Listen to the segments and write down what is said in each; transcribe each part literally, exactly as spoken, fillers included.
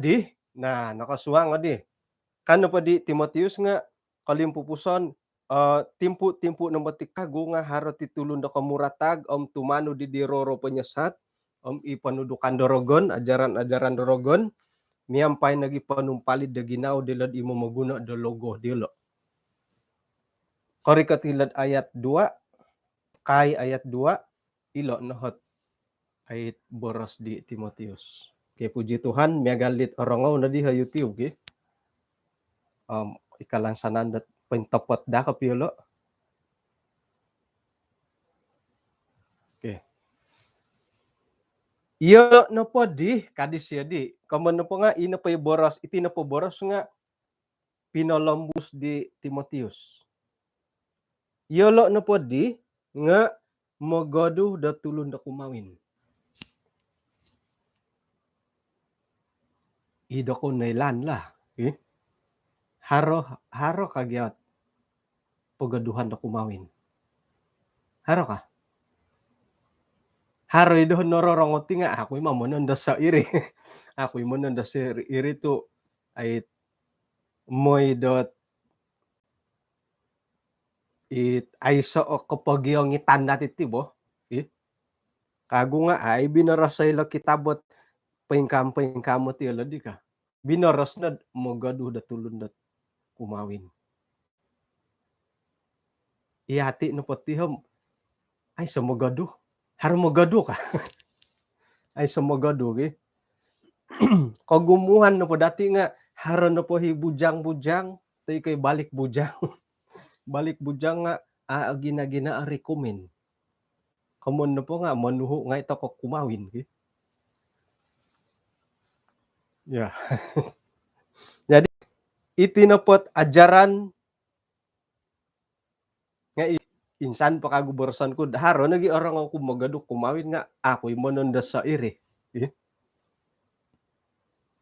di, nah, nokosuang o di. Kan nopo di Timotius nga kolimpupuson, eh, timpu-timpu nopo ti kagu nga haro ti tulun do komuratag om tumanud di, di roro penyesat, om i ponudukan do rogon, ajaran-ajaran do rogon, miampai nogi ponumpalid do ginawo dilo'd i momoguno do logo diolo. Korikot hilo'd ayat dua, kai ayat dua, ilo no ot ait boros di Timotius. Okey, puji Tuhan, miagal dit orongou no di ha YouTube, ki. Om, ikalansanan dot pointopot daa kopio ilo. Okey. Iyolo nopo di, ka disio di, komoyon nopo nga, ino po i boros, iti nopo boros nga pinolombus di Timotius. Iyolo nopo di nga mogoduh do tulun do kumawin. Ido ko noilaan lah, eh? Haro, haro ka gia ot pogoduhan do kumawin? Haro ka? Haro ido nororongou ti nga, aku i momonondos iri. Aku i momonondos iri tu, ai, mooi dot it aiso o kopogiongitan dati ti bo. Ih. Kagu nga, ai, binoros ilo kitab ot poingkam-poingkam ot ilo di ka. Binoros nod mogoduh do tulun dot kumawin. Iyati nopo ti om, aiso mogoduh. Haro mogoduh ka? Aiso mogoduh, ki. Kogumuan nopo dati nga, haro nopo i bujang-bujang, toi ko i balik bujang. Balik bujang nga, a, gina-gina rekomen. Komoyon nopo nga, monuhu ngai toko kumawin, ki. Ya. Jadi, iti nopo ot ajaran nga i-, insan po kagu boroson ku, haro nogi orongou ku mogoduh kumawin nga, aku i momonondos iri. Ih.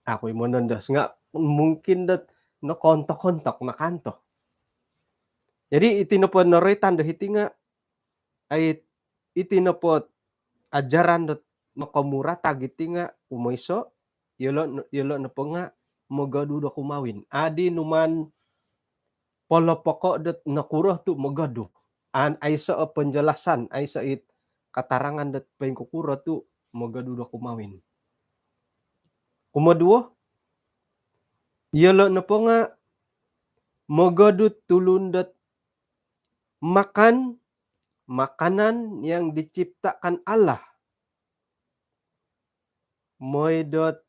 Aku i momonondos nga, mungkin dot nokoontok-ontok no kanto. Jadi, iti nopo noroitan do hiti nga, ai, iti nopo ot ajaran dot nokomuratag iti nga, kumoiso, iyolo, iyolo nopo nga mogoduh do kumawin. Adi numaan polopoko dot nokuro tu mogoduh. An, aiso o penjelasan, aiso it katarangan dot poingkukuro tu mogoduh do kumawin. Kumoduo, iyolo nopo nga mogoduh tulun dot makan makanan yang diciptakan Allah. Mooi dot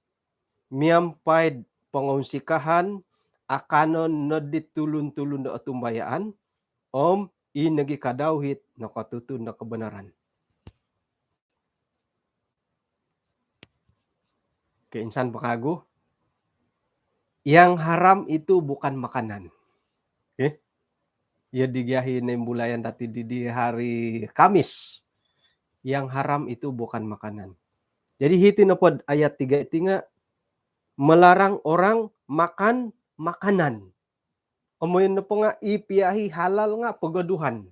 miampai'd pongounsikahan, akanon noddi tulun-tulun do otumbayaan, om i nogi kadau it nokotutun do kobonaran. Okey, insan po kagu. Yang haram itu bukan makanan. Okey. Iya, di gia i noimbulayan dati di, di hari Kamis. Yang haram itu bukan makanan. Jadi, hiti nopo ayat tiga iti nga, melarang orang makan makanan. Komoyon nopo nga, i pia i halal nga pogoduhan.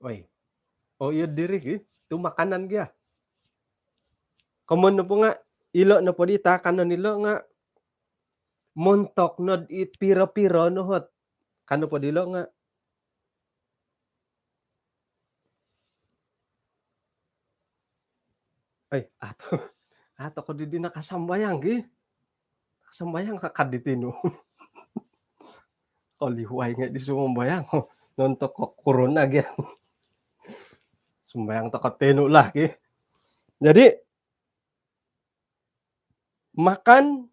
Oi. Oh, iya diri, ki. Tu makanan gia. Komoyon nopo nga, ilo nopo di taakanon ilo nga, montok nod it piro-piro no ot. Ka nopo dilo nga, ai, ato, ato ko didi nakasambayang, ki. Nakasambayang ka, ka di tinu. Kolihuai ngai di sumambayang. Nontok ko kurun lagi. Sumbayang toko tinu lah, ki. Jadi, makan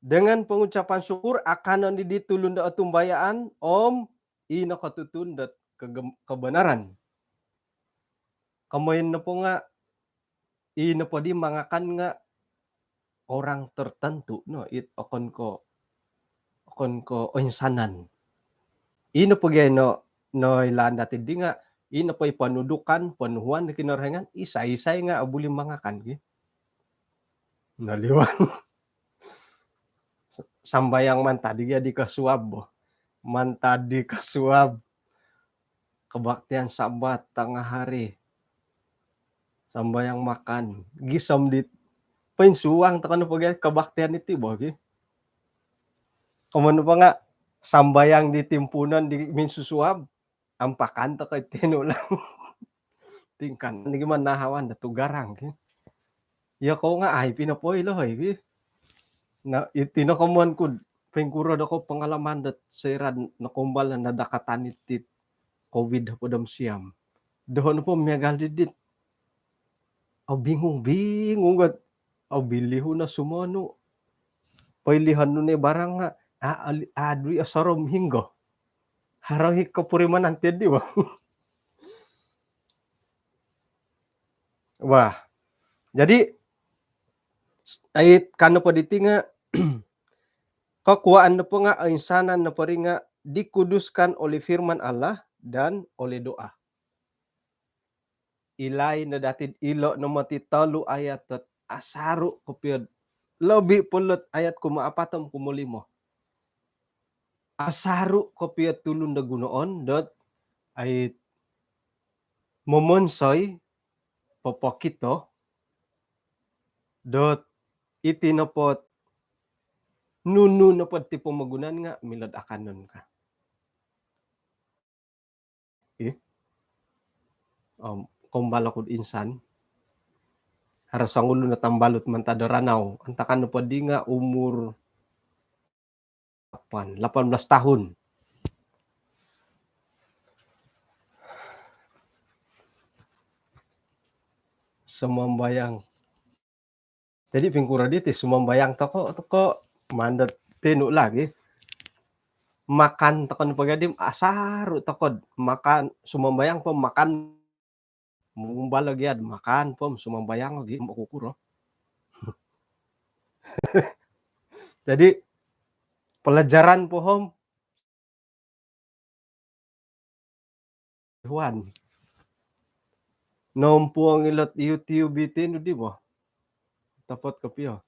dengan pengucapan syukur, akanon di, di tulun do otumbayaan, om i nokotutun dot kegem-, kebenaran. Komoyon nopo nga, i nopo di mangakan nga orang tertentu no, it okon ko, okon ko oinsanan. I nopo gia no, noilaan dati di nga, i nopo i ponudukan, ponuhuan di Kinorohingan, isai-isai nga obuli mangakan, ki. Noliwan. Sambayang mantad di gia di kosuab, bo. Mantad di kosuab. Kebaktian Sabat tengah hari. Sambayang makan. Gisom dit Poinsuang toko no pogi kebaktian iti bo gi. Komoyon nopo nga sambayang di timpuunon di minsusuab, ampakan toko iti nu lah. Tingkan ni gimana hawan da tu garang ki. Ya kau nga ai pina poi lo hoi ki. Na iti no komoyon ku pingkuro do ko pengalaman dot soira nokombal nadakatan iti COVID hopod om siam. Doho nopo miagal didit. Au bingung-bingung got. Au bilihu no sumonu. Poilihon nu ni barang nga a- ali- adui osorom hinggo. Haro hi kopurimanan tiadi bo. Wah. Jadi ait kan nopo diti nga kokuaan nopo nga insanan nopo ri nga dikuduskan oleh firman Allah dan oleh doa. Ilai no dati ilo no moti tolu ayat dot asaru kopio, lobi polot ayat kuma apat om kuma limo. Asaru kopio tulun do gunoon dot ai momonsoi popokito dot iti nopot nunu nopot ti pomogunan nga milod akanon ka. Ih. Om kombal oku insan. Haro songulun no tambalut mantad do Ranau. Antakan nopo di nga umur lapan, lapan belas tahun. Sumambayang. Jadi pingkuro diti sumambayang toko, toko mandot tinu lagi. Makan toko ni pagadim asaru toko makan sumambayang po makan mumbal lagi ad makan po sumambayang lagi mau kukuro. Jadi pelajaran po hom Tuhan. Nompuang ilot YouTube iti nu di bo. Topot kopio.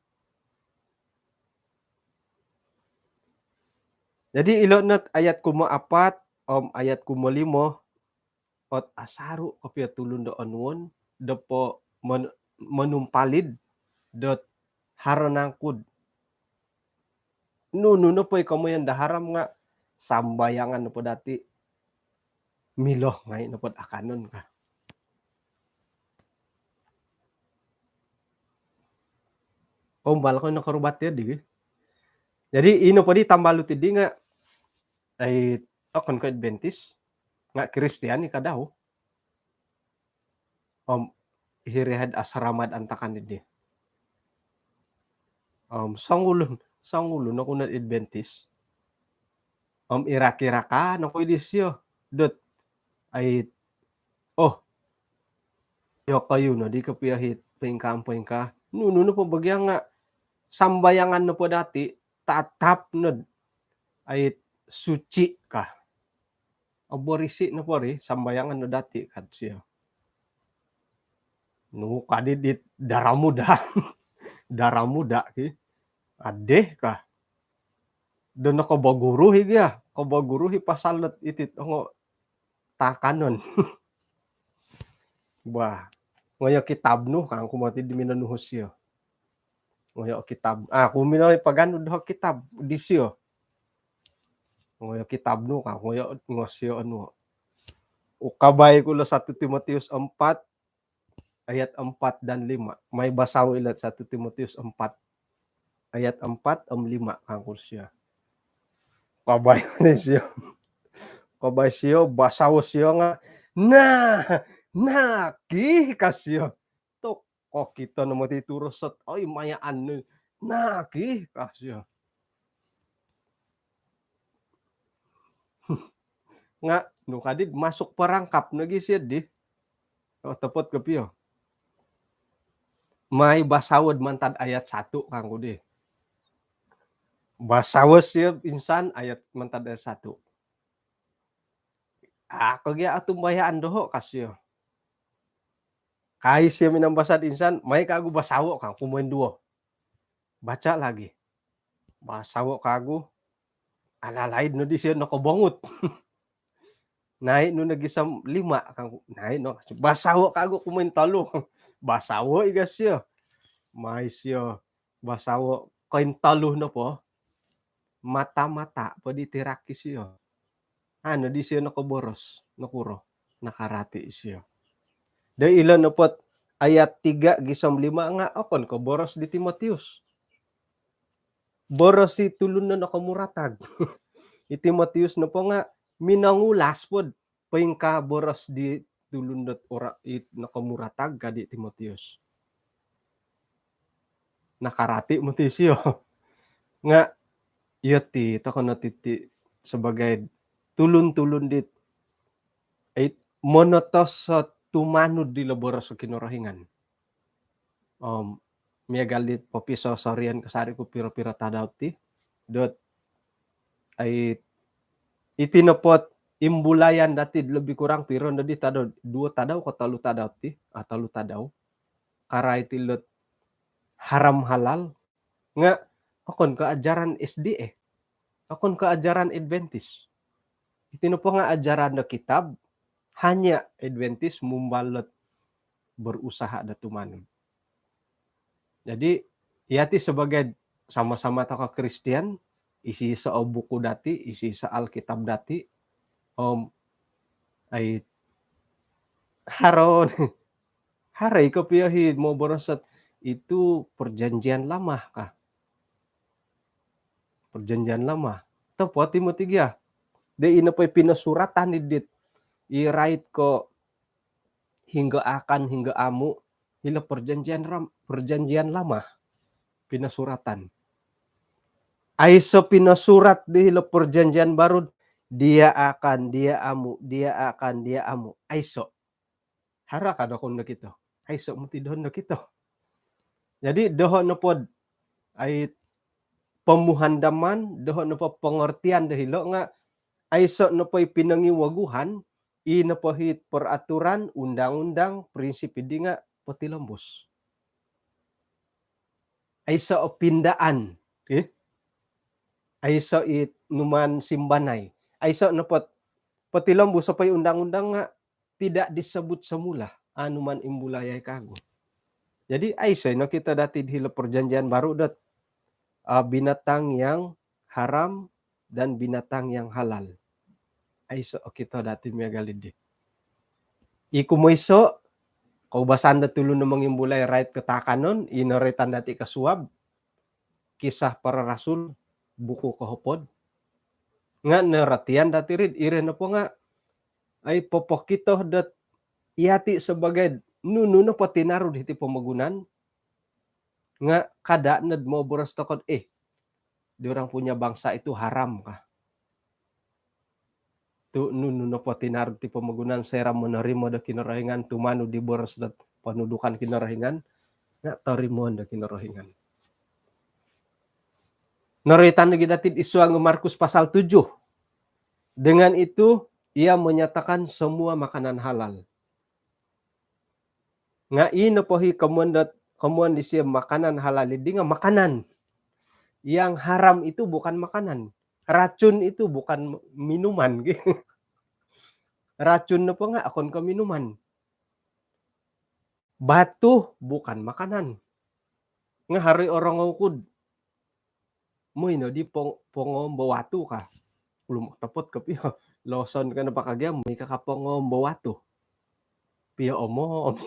Jadi ilot not ayat kuma apat om ayat kuma limo ot asaru kopio tulun do onuon do po mon- monumpalid dot haro nangkud. Nunu nopo i komoyon do haram nga sambayangan nopo dati milo ngai nopo akanon ka. Kombal ko no korubat ya di. Jadi ino po di tambalut di nga ai okon ko Adventist nga Kristian i kadau. Om hiri had asrama antakan di. Om songulun, songulun aku na Adventist. Om irak-irakan aku di sio dot ai oh yo kayu no di kepiahit pingka pingka nunu no po bagian nga sambayangan no po dati tatap no ai suci kah. Oborisi no pori sambayangan no dati kad sio. Nu kadi di darah muda. Darah muda ki. Adeh kah. Dan no koboguru hi gia. Koboguru hi pasal let itit ongo takanon. Bah. Ngoyo kitab nu kang kumati di minonuhus sio. Ngoyo kitab. Ah, kumino paganu doho kitab di sio. Ngoyo kitab nu ka ngoyo ngosio anu. Ukabai kulo satu Timotius empat ayat empat dan lima. Mai basau ilat satu Timotius empat ayat empat om lima kangku sio. Kabai ni sio. Kabai sio basau sio nga nah nah ki kasio. Tok kokito no moti turus set oi mayaan ni naki kasio. Nga nu kadi masuk perangkap nogi sio di. Oh, topot kopio. Mai basawod mantad ayat satu kangku di. Basawod sio insan ayat mantad ayat satu. Aku gia atumbayaan doho kasio. Kai sio minambasad insan mai kagu basawo kang kumoin duo. Baca lagi. Basawo kagu alalaid no di sio nokobongut. Nai nu nogi sam lima kang nai no basawo kagu kumoin tolu. Basawo iga sio. Mai sio basawo kointolu nopo, mata-mata po di tirak isio. Anu di sio nokoboros, nokuro, nakarati isio. Do ilo nopot ayat tiga gisom lima nga okon ko boros di Timotius. Boros i tulun no nokomuratag. I Timotius nopo nga minongulas pod poingkaa boros di tulun dot ora i nokomuratag ka di Timotius. Nakarati moti sio. Nga iyo ti toko no titi sebagai tulun-tulun dit it monotos tumanud di lo boros Kinorohingan. Om miagal dit popisosorian kasari ku piro-piro tadau ti dot ai iti nopot imbulayan dati lebih kurang piro no di tadau, duo tadau ko tolu tadau ti, ah, tolu tadau. Karai ti lot haram halal nga okon ko ajaran S D A. Okon ko ajaran Adventist. Iti nopo nga ajaran do kitab, hanya Adventist mumbal lot berusaha do tumanud. Jadi, iya ti sebagai sama-sama toko Kristian, isi iso o buku dati, isi iso Alkitab dati, om ai haro ni, haro i kopio hi moboros dot itu perjanjian lama kah? Perjanjian lama. Topot i moti gia. Di ino po i pinosuratan i dit i rait ko hinggo akan, hinggo amu, hilo perjanjian ram, perjanjian lama pinosuratan. Aiso pinosurat di hilo perjanjian baru, dia akan, dia amu, dia akan, dia amu. Aiso. Haro ka dokon do kito? Aiso moti dohon do kito. Jadi doho nopod ai pomuhandaman, doho nopo pengertian do hilo nga aiso nopo i pinongiwoguhan, i nopo hi peraturan, undang-undang, prinsip idi nga potilombus. Aiso o pindaan, eh? Aiso i numan simbanai. Aiso nopo potilombus opo i undang-undang nga tidak disebut semula, anu man imbulayai kagu. Jadi aiso no kito dati di hilo perjanjian baru dot ah, binatang yang haram dan binatang yang halal. Aiso kito dati miagal di. Iku moiso, koubasan do tulun no mongimbulai rait ko taakanon, i noroitan dati kosuab, Kisah Para Rasul, buku kohopod. Nga norotian dati rid, iri nopo nga ai popokito dot iyati sebagai nunu nopo tinarud hiti pomogunan, nga kada nod moboros tokod, eh, di orang punya bangsa itu haram kah? Tu nunu nopo tinarud ti pomogunan soira monorimo do Kinorohingan, tumanud di boros dot ponudukan Kinorohingan, nga torimoon do Kinorohingan. Noroitan lagi dati id suang Markus pasal tujuh. Dengan itu, ia menyatakan semua makanan halal. Nga i nopo hi komoyon dot, komoyon disio makanan halal idi nga makanan. Yang haram itu bukan makanan. Racun itu bukan minuman. Racun nopo nga okon ko minuman. Batu bukan makanan. Nga haro i orongou kud, moi no di pong-, pongoombo watu ka. Ulum otopot kopio. Loson ka nopo ka gia, moi ka ka pongoombo watu. Pio omo, om.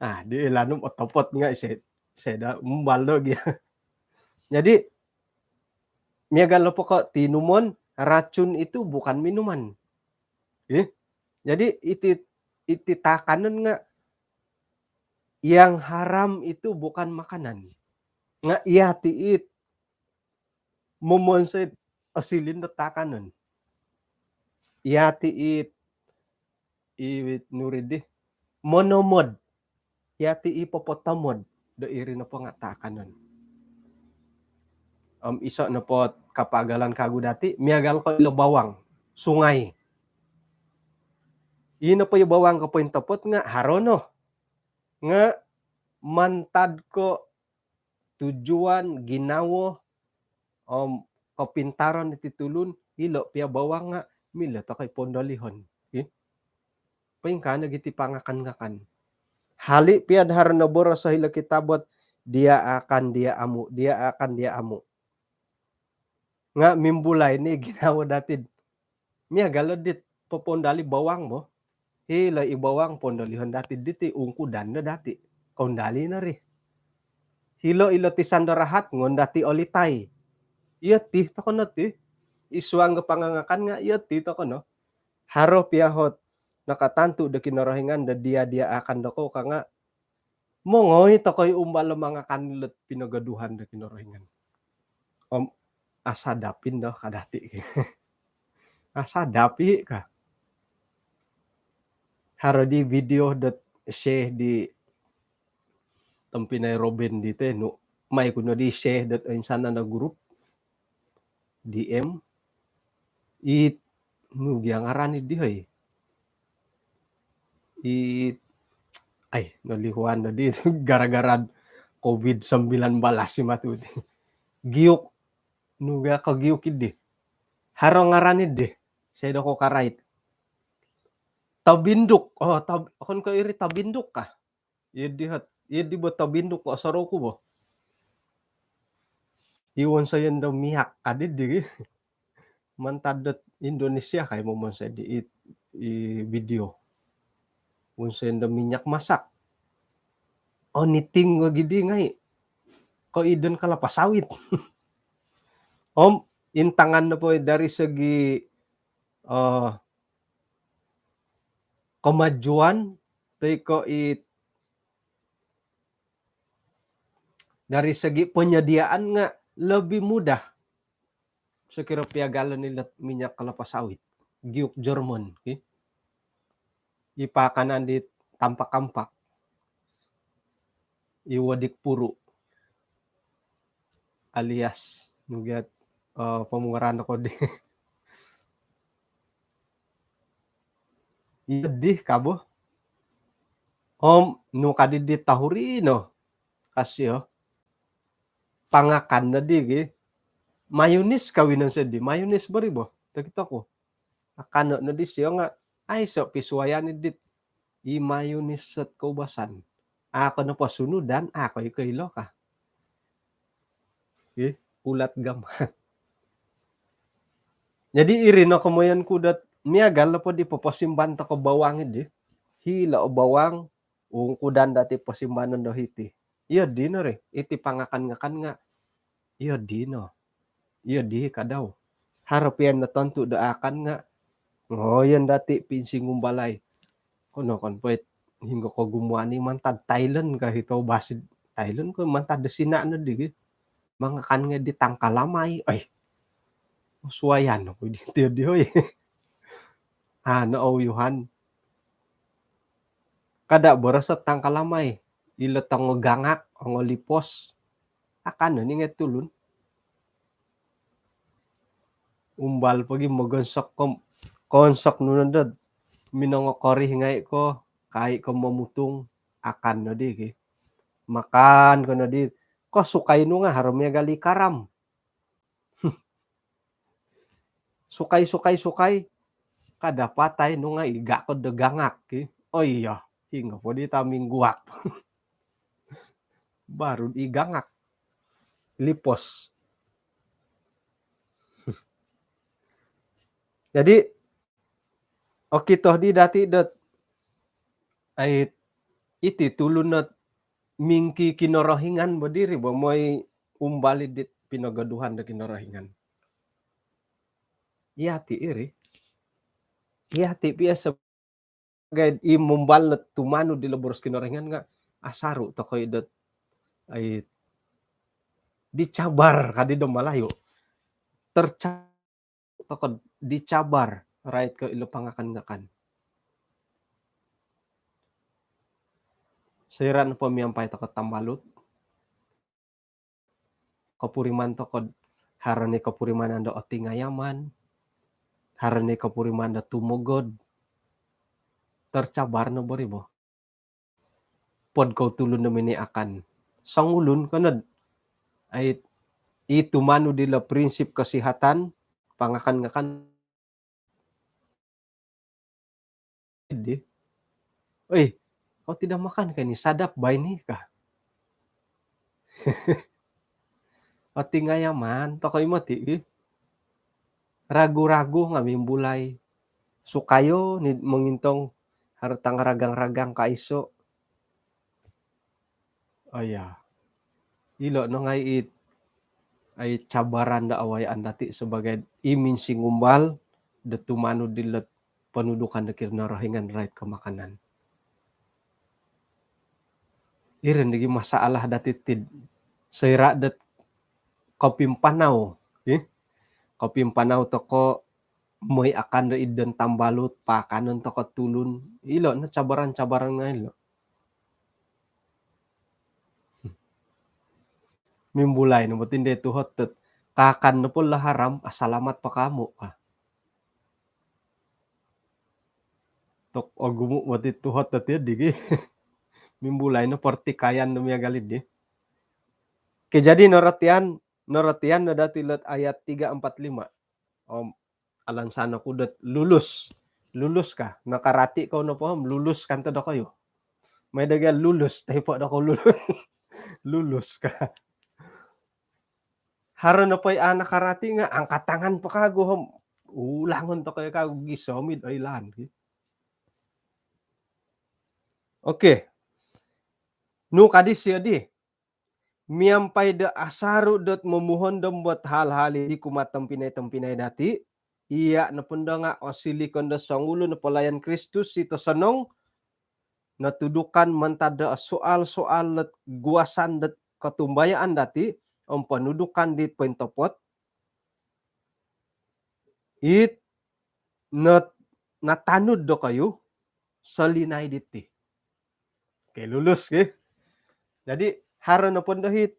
Ah, di ilanum otopot nga ise, seda mumbal do gia. Jadi, miagal nopo ko tinumon, racun itu bukan minuman. Eh? Jadi, iti, iti taakanon nga yang haram itu bukan makanan. Nga iyati it momonsoi osilin do taakanon. Iyati it, i nuridi, monomod. Iyati i popotomod do iri nopo nga taakanon. Om iso nopo kapagalan kagu dati, miagal ko ilo bawang, sungai. I nopo i bawang ko pointopot nga haro no. Nga mantad ko tujuan, ginawo, om kopintaran iti tulun, ilo pia bawang nga milo tokou pondolihon. Ih. Poingkaa nogi ti pangakan-ngakan. Hali' pia do haro noboros o hilo kitab ot dia akan, dia amu, dia akan, dia amu. Nga' mimbulai ni ginawo dati'. Miagal o dit popoundali bawang bo. Hilo i bawang poundalihon dati' diti, ungkudan no dati'. Koundali no ri. Hilo ilo tisan do rahat, ngoon dati' olitai. Iyo ti toko no ti. I suang do pangangakan nga' iyo ti toko no. Haro pia hot nakatantu do Kinorohingan do dia, dia akan dokou ka nga' mongoi toko i umbal o mangakan ilot pinogoduhan do Kinorohingan. Om asadap indo ka dati'. Asadap i ka. Haro di video dot share di tompinai Robin di tenu. Mai ku no di share dot oinsanan o grup. D M. It, nu gia ngaran di, hoi. It, ai, nolihuan no di gara-gara covid sembilan belas i matu ti. Giuk, nu gia ko giuk idi. Haro ngaran idi. Sai doko karait. Tabinduk. Oh, tab-, okon ko iri tabinduk ka? Iyo di hot, iyo di bo tabinduk ko sorou ku bo. I wonsoyon do minyak kadi di. Mantad dot Indonesia kai momonsoi di i, i video. Wonsoyon do minyak masak. Oniting ko gidi ngai'. Ko idon kelapa sawit. Om intangan nopo dari segi, eh, kemajuan toi ko i dari segi penyediaan nga' lebih mudah. Sokiro piagalan ilot minyak kelapa sawit. Giuk Jerman, ki. I paakanan di tampak-ampak. I wodik puru. Alias, nu gia, eh, pomungaran ko di. Iyo di ka bo. Om, nu kadi di tahuri no. Kasio. Pangakan no di gi. Mayunis kawinan sio di. Mayunis beri bo. Tokito ku. Akano' no disio nga' aiso' pisuayan i dit i mayunis sot koubasan. A' ko nopo sunudan, a' ko i koilo ka. Ih, ulat gam. Jadi iri no komoyon ku dot miagal nopo di poposimban toko bawang i di. Hilo' o bawang, ungkudan dati' posimbanon do hiti. Iyo dino ri, iti pangakan-ngakan nga' iyo dino. Iyo di kadau. Haro pian no tontu do akan nga' ngoyon dati' pinsingumbalai. Kono kon poit hinggo kogumuan i mantad Thailand ka hito basid Thailand ko mantad do Sina' no di gi. Mangakan ngai' di tangkalamai. Ai. Suayan oku di tio di hoi. Ano ouyuhan. Kada' boroso' tangkalamai. Ilo tongo gangak, ongo lipos. Akan no ni ngai' tulun. Umbal pogi mogonsok ko, konsok nu nondod. Minongokorih ngai' ko, kai' ko momutung. Akan no di ki. Makan ko no di. Ko sukai nu nga' haro miagal i karam. Sukai, sukai, sukai. Kada' patai nu nga' i gakod do gangak ki. Oh iyo, hinggo po di tamingguak. Baru i gangak. Lipos. Jadi, okito di dati' dot ai iti tulun dot mingki Kinorohingan bo diri bo moi umbal i dit pinogoduhan do Kinorohingan. Iyati' iri. Iyati' pia sebagai i mumbal no tumanud ilo boros Kinorohingan nga' asaru' toko i dot ai dicabar kadi do Malayu. Terca- toko dicabar rait ko ilo pangakan-ngakan. Soira' nopo miampai toko tambalut, kopuriman toko, haro ni kopurimanan do otingayaman, haro ni kopuriman do tumogod, tercabar no bori bo. Pod kou tulun do mini akan. Songulun konod. Ai, i tumanud ilo prinsip kesihatan, pangakan-ngakan. Di. Oi, "Oh, tidak makan kah ini? Sadap bah ini," kah. Oti nga' iya maan toko' i' moti' i. Ragu-ragu nga' mimbulai. Sukayo ni mongintong haro tangaragang-ragang ka iso'. Aya. Ilo' no ngai' it, ai, cabaran do awayaan dati' sabagai i minsingumbal do tumanud dilot ponudukan do Kinorohingan rait ko makanan. Iri nogi masalah dati' tid soira' dot kopimpanau, ih. Kopimpanau toko' moi akan do id don tambalut, paakanon toko' tulun. Ilo' no cabaran-cabaran ngai' ilo'. Mimbulai no moti' ndo i tuhot dot kaakan nopo lo haram, asalamat po ko amu' kah. Tok ogumu' moti' tuhot dot iyo digi. Mimbulai no pertikaian do miagal iddi. Oke, jadi norotian, norotian no dati' lot ayat tiga, empat, lima. Om alansan oku dot lulus. Lulus kah? Nakarati' kou nopo om lulus kan to dokoyu. Mai dagai lulus, taipo' dokoyu lulus. Lulus kah? Haro nopo i a' nakarati' nga' angkat tangan po kagu om ulangon toko' kagu gisom id oilaan ki. Oke. Nu kadi sio di. Miampai do asaru dot momuhondom bot hal-hal iddi kumaa tompinai-tompinai dati', iya' nopondo nga' osilikon do songulun o pelayan Kristus i tosonong, notudukan mantad do soal-soal dot guasan dot kotumbayaan dati' om ponudukan dit pointopot, it not-, natanud dokoyu solinaid diti. Oke, lulus ki. Jadi, haro nopondo hit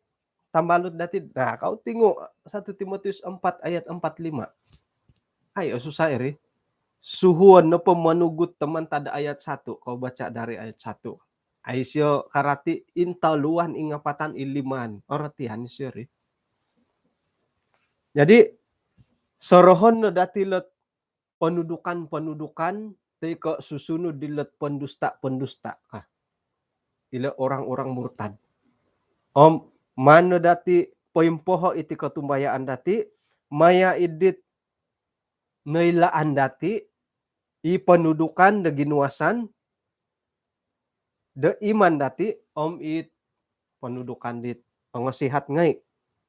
tambalut dati'. Nah, kau tingu' satu Timotius empat ayat empat lima. Ai, osusah iri. Suhuon nopo monugut tomon tadda ayat satu, kau baca dari ayat satu. Ai, sio karati' intoluan, ingapatan, ilimaan. Orotian sio ri. Jadi, sorohon no dati' lot ponudukan-ponudukan, toi ko' susunud dilot pendusta-pendusta kah. Ilo orang-orang murtad. Om maan no dati' poimpoho' iti kotumbayaan dati', maya' iddit noilaan dati', i ponudukan do ginuasan, do iman dati', om it ponudukan dit ongosihat ngai',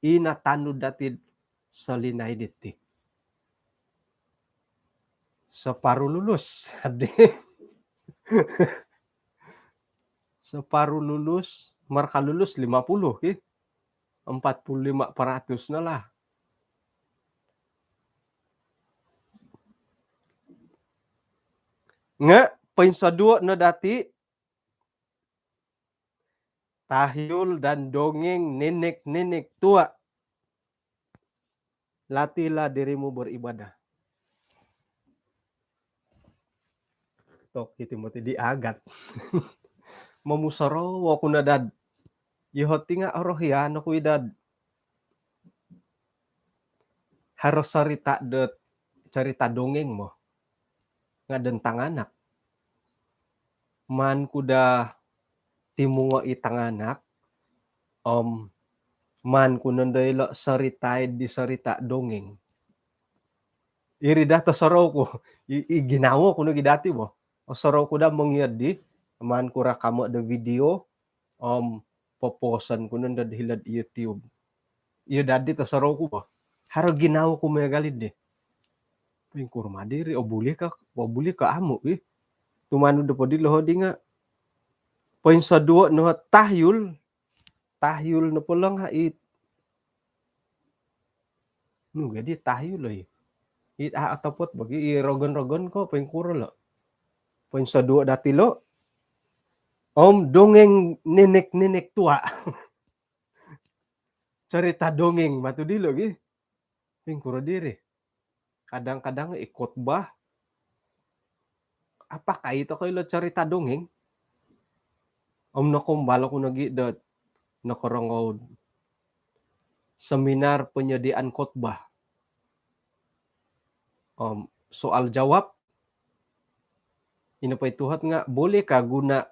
i natanud dati'd solinaid diti. Separuh lulus, adi. Separuh lulus, marka lulus lima puluh ki. Empat puluh lima peratus no lah. Nga' poinsoduo' no dati' tahyul dan dongeng nenek-nenek tua. Latihlah dirimu beribadah. Tok iti moti di agat. Momusorou oku no dad. Iyo ti nga' orohian oku i dad. Haro sorita' dot, sorita' dongeng mo. Nga' don tanganak. Maan ku daa timungo' i tanganak, om maan ku nondo ilo' soritaid di sorita' dongeng. Iri daa tosorou ku, i, i ginawo ku nogi dati' bo. Osorou ku daa mongiyo di, maan ku rakamo' do video, om poposon ku nondo hilo'd YouTube. Iyo dadi tosorou ku bo. Haro ginawo ku miagal iddi. Poingkuro ma diri, obuli ka, obuli ka amu' i. Tumanud do podi loho di nga'. Poinsoduo' no tahyul, tahyul nopo lo nga' it. Nu gadi tahyul lo i. It a' otopot bagi i rogon-rogon ko poingkuro lo. Poinsoduo' dati' lo. Om dongeng nenek-nenek tua. Cerita dongeng matu dilo gi. Poingkuro diri. Kadang-kadang i khotbah. Apakai toko ilo cerita dongeng? Om nokoumbal oku nogi dot nokorongou seminar penyediaan khotbah. Om soal jawab, ino po i tuhot nga' boleh ka guna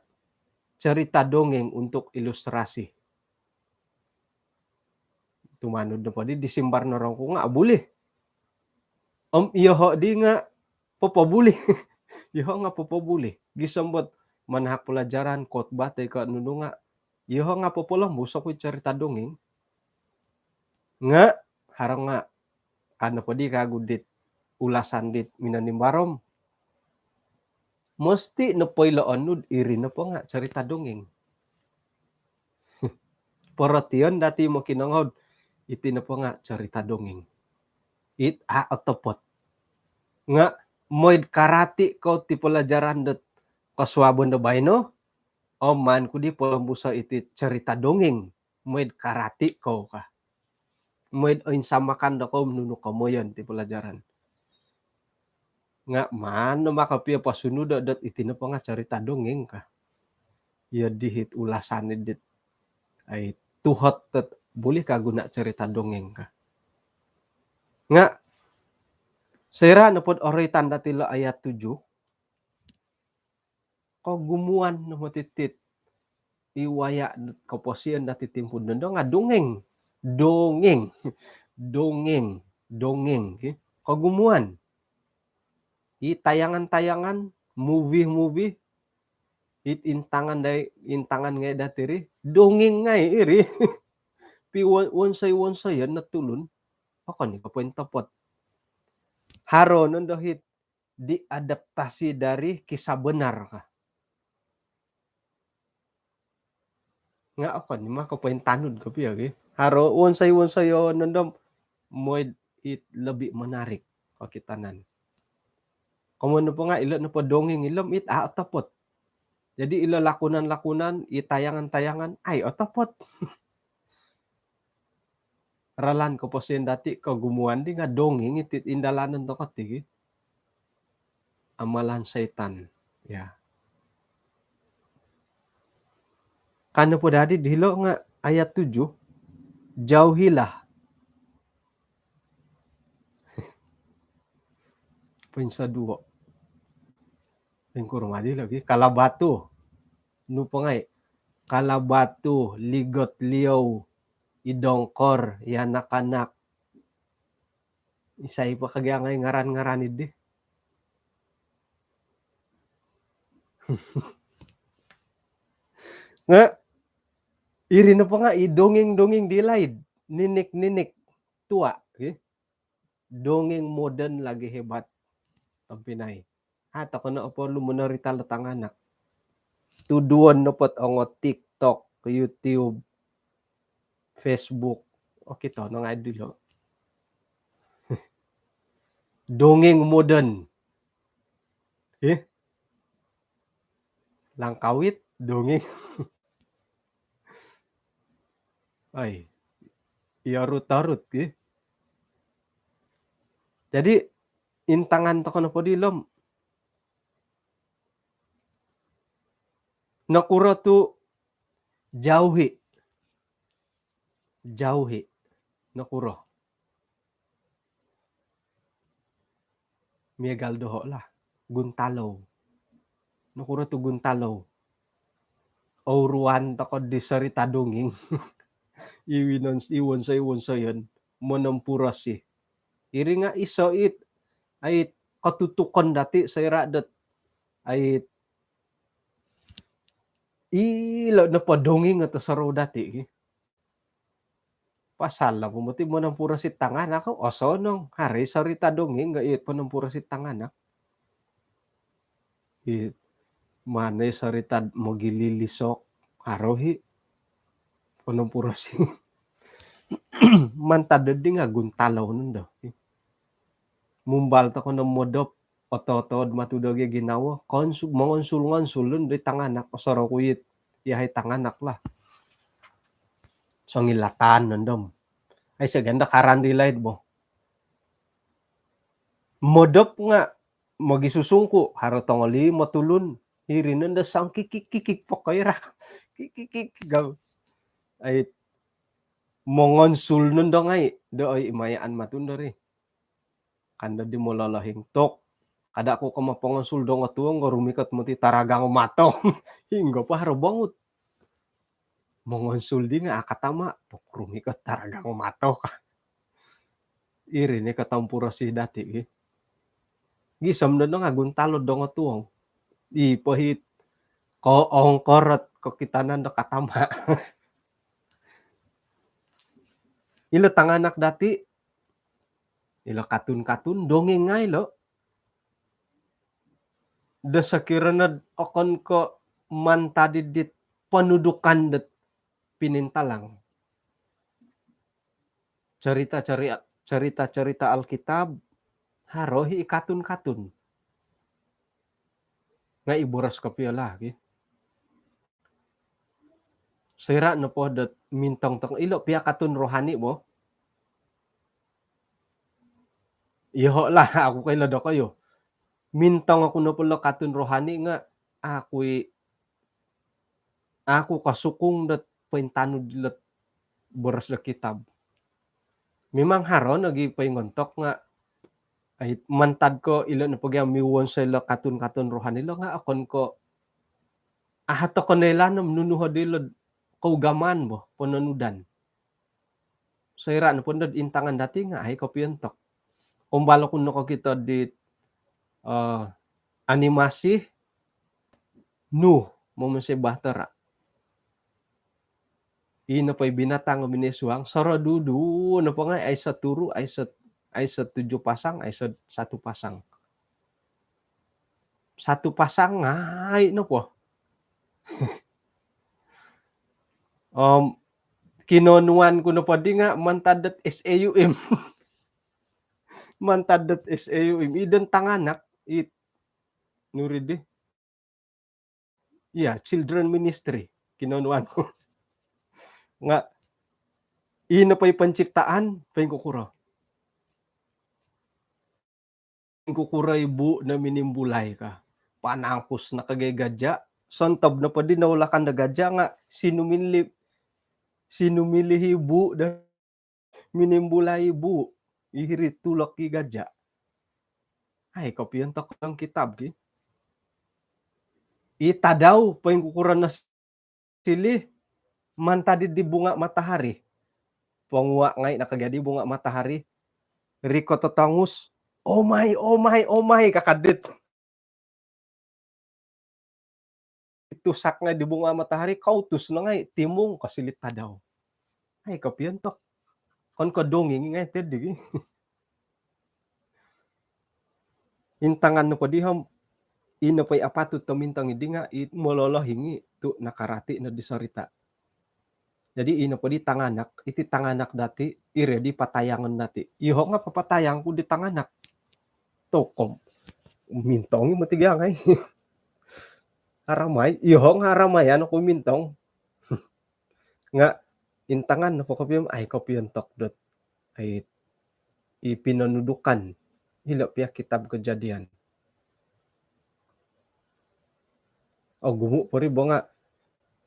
cerita dongeng untuk ilustrasi. Tumanud nopo di, di simbar norongku nga' bulih. Om iyoho' di nga' popobulih. Iyoho' nga' popobulih. Gisom dot manahak pelajaran, khotbah toi ko' nunu nga', iyoho' nga' popolombus oku cerita dongeng. Nga' haro nga' ka nopo di kagu dit ulasan dit minonimbar om, mesti nopo ilo onu'd iri nopo nga' cerita dongeng. Porotion dati mokinongou'd iti nopo nga' cerita dongeng. It a' otopot. Nga' moi'd karati kou ti pelajaran dot kosuabon do baino, om maan ku di polombuso' iti cerita dongeng. Moi'd karati kou ka. Moi'd oinsamakan dokou nunu komoyon ti pelajaran. Nga' maan no maka pia posunud dot iti nopo nga' cerita dongeng ka. Iyo di it ulasan dit, ai, tuhot dot bulih ka guna cerita dongeng ka. Nga' soira' nopod oroitan dati ilo ayat tujuh, kogumuan no moti tit i waya' dot koposion dati timpu dondo nga' dongeng. Dongeng. Dongeng. Dongeng, ki. Kogumuan. I tayangan-tayangan, movie-movie, it intangan dai, intangan ngai' dati ri, dongeng ngai' iri. Pi won-, wonsoi-wonsoyon no tulun. Okon i ko' pointopot. Haro nondo it diadaptasi dari kisah benar ka. Nga' okon i ma ko' pointanud kopio gi. Haro wonsoi-wonsoyon nondo moi'd it lebih menarik kokitanan. Komoyon nopo nga' ilo nopo dongeng ilo om it a' otopot. Jadi ilo lakonan-lakonan, i tayangan-tayangan, ai otopot. Ralan koposion dati kogumuan di nga' dongeng iti indalanon toko' ti gi. Amalan setan. Ya. Ka nopo dadi dilo nga' ayat tujuh, jauhilah. Poinsoduo. Poingkuro madi lagi. Kalabatu. Nu po ngai'? Kalabatu, ligot liou, i dongkor, i anak-anak. Isai po kagi angai ngaran-ngaran idi? Nga' iri nopo nga' i dongeng-dongeng di laid, ninik-ninik tua, ki. Dongeng moden lagi hebat, tompinai. A' toko no oporlu monorita lo tanganak. Tuduon nopo ot ongo TikTok, YouTube, Facebook. Okito no ngai' dilo. Dongeng moden. Heh? Langkawit, dongeng. Ai, iya rut-arut, ki. Jadi, intangan toko nopo dilo om, nokuro tu jauhi? Jauhi. Nokuro? Miagal doho' lah. Guntalou. Nokuro tu guntalou? Ouruan toko di sorita dongeng. I winon-, i wonsoi-, wonsoyon. Monompurosi. Iri nga' iso it, ai, kotutukon dati soira' dot, ai, ilo nopo dongeng ot osorou dati, ki. Pasal nopo moti monompurosi tanganak, osonong. Haro i sorita dongeng nga' it ponompurosi tanganak. I, maan i sorita mogililisok, haro i ponompurosi. Mantad dodi nga' guntalou nondo. Mumbal toko no modop, oto-otood matu do gi ginawo, konsu-, mongonsul-ngonsul nondo i tanganak, osorou ku it, iyahai tanganak lah. Songilatan nondo om. Ai, saganda karan di laid bo. Modop nga' mogisusungku, haro tongolimo tulun, iri nondo songkikik-kikik pokoi rak. Kikik-kikik gau. Ai, mongonsul nondo ngai', do oi, imayaan matu ndo ri. Ka ndo di mololohing tok. Kada' ku ko' mopongonsul dongotuong ko' rumikot moti taragang o mato. Hinggo po haro bongut. Mongonsul di nga' a' katama', pok rumikot taragang o mato ka. Iri ni kotompurosi dati' ki. Gisom do nga' guntalo' dongotuong. I pohit ko' ongkorot kokitanan do katama'. Ilo tanganak dati', ilo katun-katun, dongeng ngai' lo. Do sokiro nod okon ko' mantad id dit ponudukan dot pinintalang. Cerita-ceri-, cerita-cerita Alkitab, haro i' katun-katun. Nga' i boros kopio lah, ki. Soira' nopo dot mintong toko ilo pia katun rohani bo. Iyoho' lah, aku koilo dokoyu. Mintong oku nopo lo katun rohani nga' aku i', aku kosukung dot pointanud ilot boros do kitab. Mimang haro nogi poingontok nga', ai, mantad ko' ilo nopo gia miwonsoi lo katun-katun rohani lo nga' okon ko' aha toko noilaan om nunu hodi lo kougamaan bo, pononudan. Soira' nopo nod intangan dati' nga' ai kopiontok. Umbal oku nokokito di, eh, animasi, Nuh, momonsoi bahtera. Ino po i binatang o minoi suang, sorodudu nopo ngai', aiso turu, aiso, aiso tujuh pasang, aiso satu pasang. Satu pasang ngai' nopo. Om kinonuan ku nopo di nga' mantad dot S A U M. Mantad dot S A U M. I don tanganak, i nuri di. Iya, children ministry. Kinonuan ku. Nga' ino po i penciptaan, poingkukuro. Ingkukuro i bu' no minimbulai ka. Panangkus no kagai gaja'. Sontob nopo di noulakan do gaja' nga' sinumili-, sinumilihi bu' do minimbulai bu' i hiri tulok i gaja'. Ai kopiontok ilo kitab ki. I tadau poingkukuro no sili mantad di bunga matahari. Pongua' ngai' nakagia di bunga matahari. Rikot totongus. Omai, omai, omai, kakadit. Tusak ngai' di bunga matahari, kautus no ngai', timung ko sili tadau. Ai kopiontok. Okon ko' dongeng ngai' ti di. Intangan nopo di om, ino po i apatut do mintong di nga' i mololohing i tu' nakarati no di sorita'. Jadi ino po di tanganak, iti tanganak dati', iri di patayangon dati'. Iyoho' nga' papatayang ku di tanganak. Tokom. Mintong i moti gia ngai'. Aramai, iyoho' nga' aramayan oku mintong. Nga' intangan nopo kopio om ai kopiontok dot, ai, i pinonudukan ilo pia kitab Kejadian. Ogumu' po ri bo nga'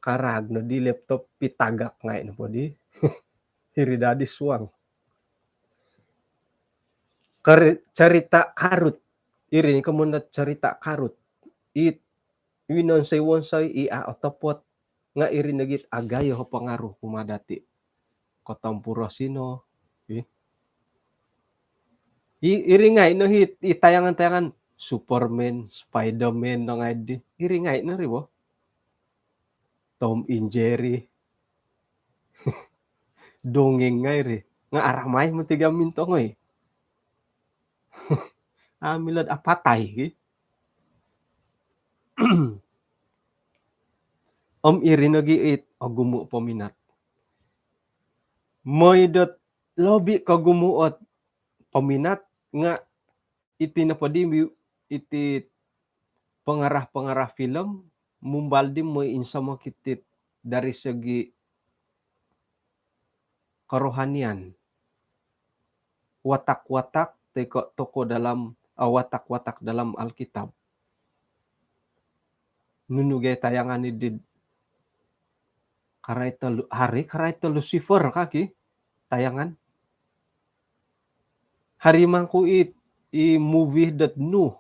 karaag no di laptop, pitagak ngai' nopo di. Hiri dadi suang. Keri-, cerita karut. Iri ni komoyon dot cerita karut. It winonsoi-wonsoi i a' otopot, nga' iri nogi it agayo o pangaruh kumaa dati'. Kotompurosi no, i. I, iri ngai' no hi, i tayangan-tayangan Superman, Spiderman no ngai' di. Iri ngai' no ri bo. Tom and Jerry. Dongeng ngai' ri. Nga' aramai moti gia mintong oi. Amu' ilo apatai ki. Om iri nogi it ogumu' po minat. Moi dot lobi kogumu' ot paminat nga' iti nopo di, iti pengarah-pengarah filem mumbal di moi insomok iti dari segi kerohanian, watak-watak toi ko' tokoh dalam, ah, watak-watak dalam Alkitab. Nunu gai tayangan di karait Lu-, hari karait Lucifer kaki tayangan. Hari mangku i, i movie dot Nuh.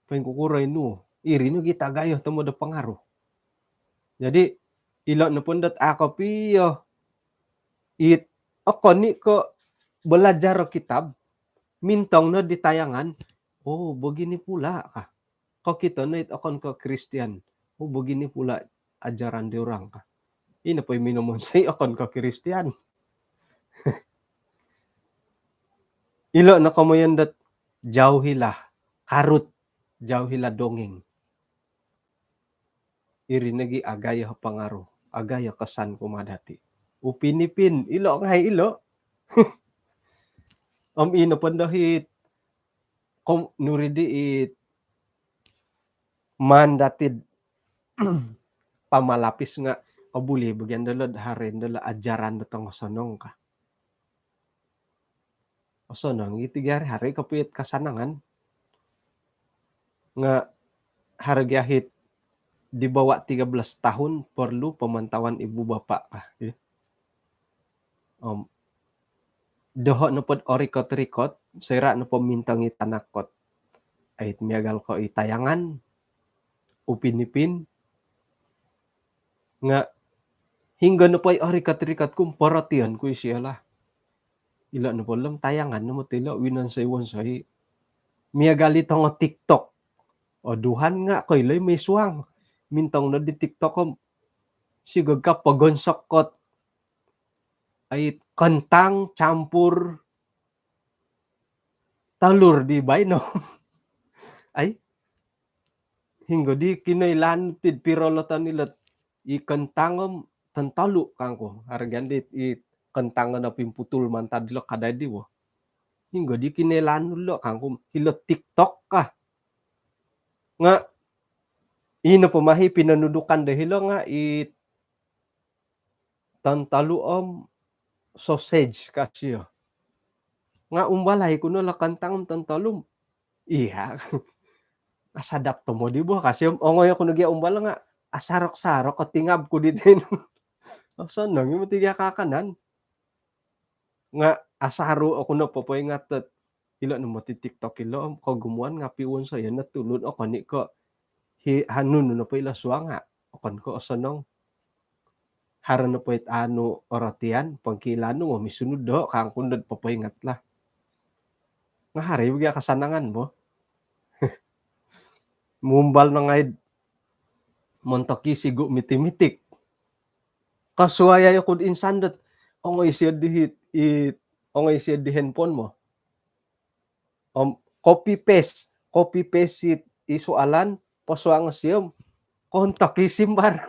Poingkukuro inu, iri nogi tagayo tomod do pangaruh. Jadi ilo nopo dot a kopio it okon i ko belajar kitab, mintong no di tayangan, oh, begini pula kah. Kokito no it okon ko Kristian, oh, begini pula ajaran diorang kah. Ino po i minomonsoi okon ko Kristian. Ilo no komoyon dot jauhilah karut, jauhilah dongeng. Iri nogi agayo pangaruh, agayo kesan kumaa dati. Upin Ipin, ilo ngai ilo. Om ino po ndo it, kom, nuri di it maan dati pamalapis nga, oh, buli bagian dolo haro dolo ajaran do tongosonong kah. Osonong iti gia ri, haro i kopio it kasanangan. Nga haro gia it di bawah tiga belas tahun perlu pemantauan ibu bapa kah. Om doho nopo dot orikot-rikot, soira nopo mintong i tanak ko dot ai it miagal ko i tayangan, Upin Ipin, nga hinggo nopo i orikot-rikot ku, porotion ku isio lah. Ilo nopo lom tayangan no moti ilo winonsoi-wonsoi. Miagal i tongo TikTok. Oduhan nga koilo i moi suang. Mintong no di TikTok om sigog ka pogonsok ko dot ai it kentang campur telur di baino. Ai, hinggo di kinoilaan ti pirolotan ilo i kentang om tontolu kangku. Haro gia di i kentang no pimputul mantad ilo kadai di wo. Hinggo di kinoilaan dilo kangku, ilo TikTok kah. Nga ino po ma i pinonudukan do hilo nga i tontolu om sausage ka sio. Nga umbalai ku no lo kentang om tontolu. Iya. Asadap tomod i bo ka sio. Ongoi oku nogi umbal nga asarok-sarok o tingab ku diti. Osonong i moti gia kaakanan. Nga asaru oku no popoingat dot ilo no moti TikTok ilo om kogumuan ngapi wonsoyo no tulun, okon i ko hi, hanu nu nopo ilo suang nga okon ko osonong. Haro nopo it anu orotian, pongkilaan nu, misunud doho kangku dot popoingat lah. Nga haro i bo gia kasanangan bo. Mumbal no ngai do montok i sigu miti-mitik. Kosuai oku do insan dot ongoi sio di hit, it, ongoi sio di handphone mo. Om copy paste, copy paste it i soalan, posuang sio om kontok i simbar.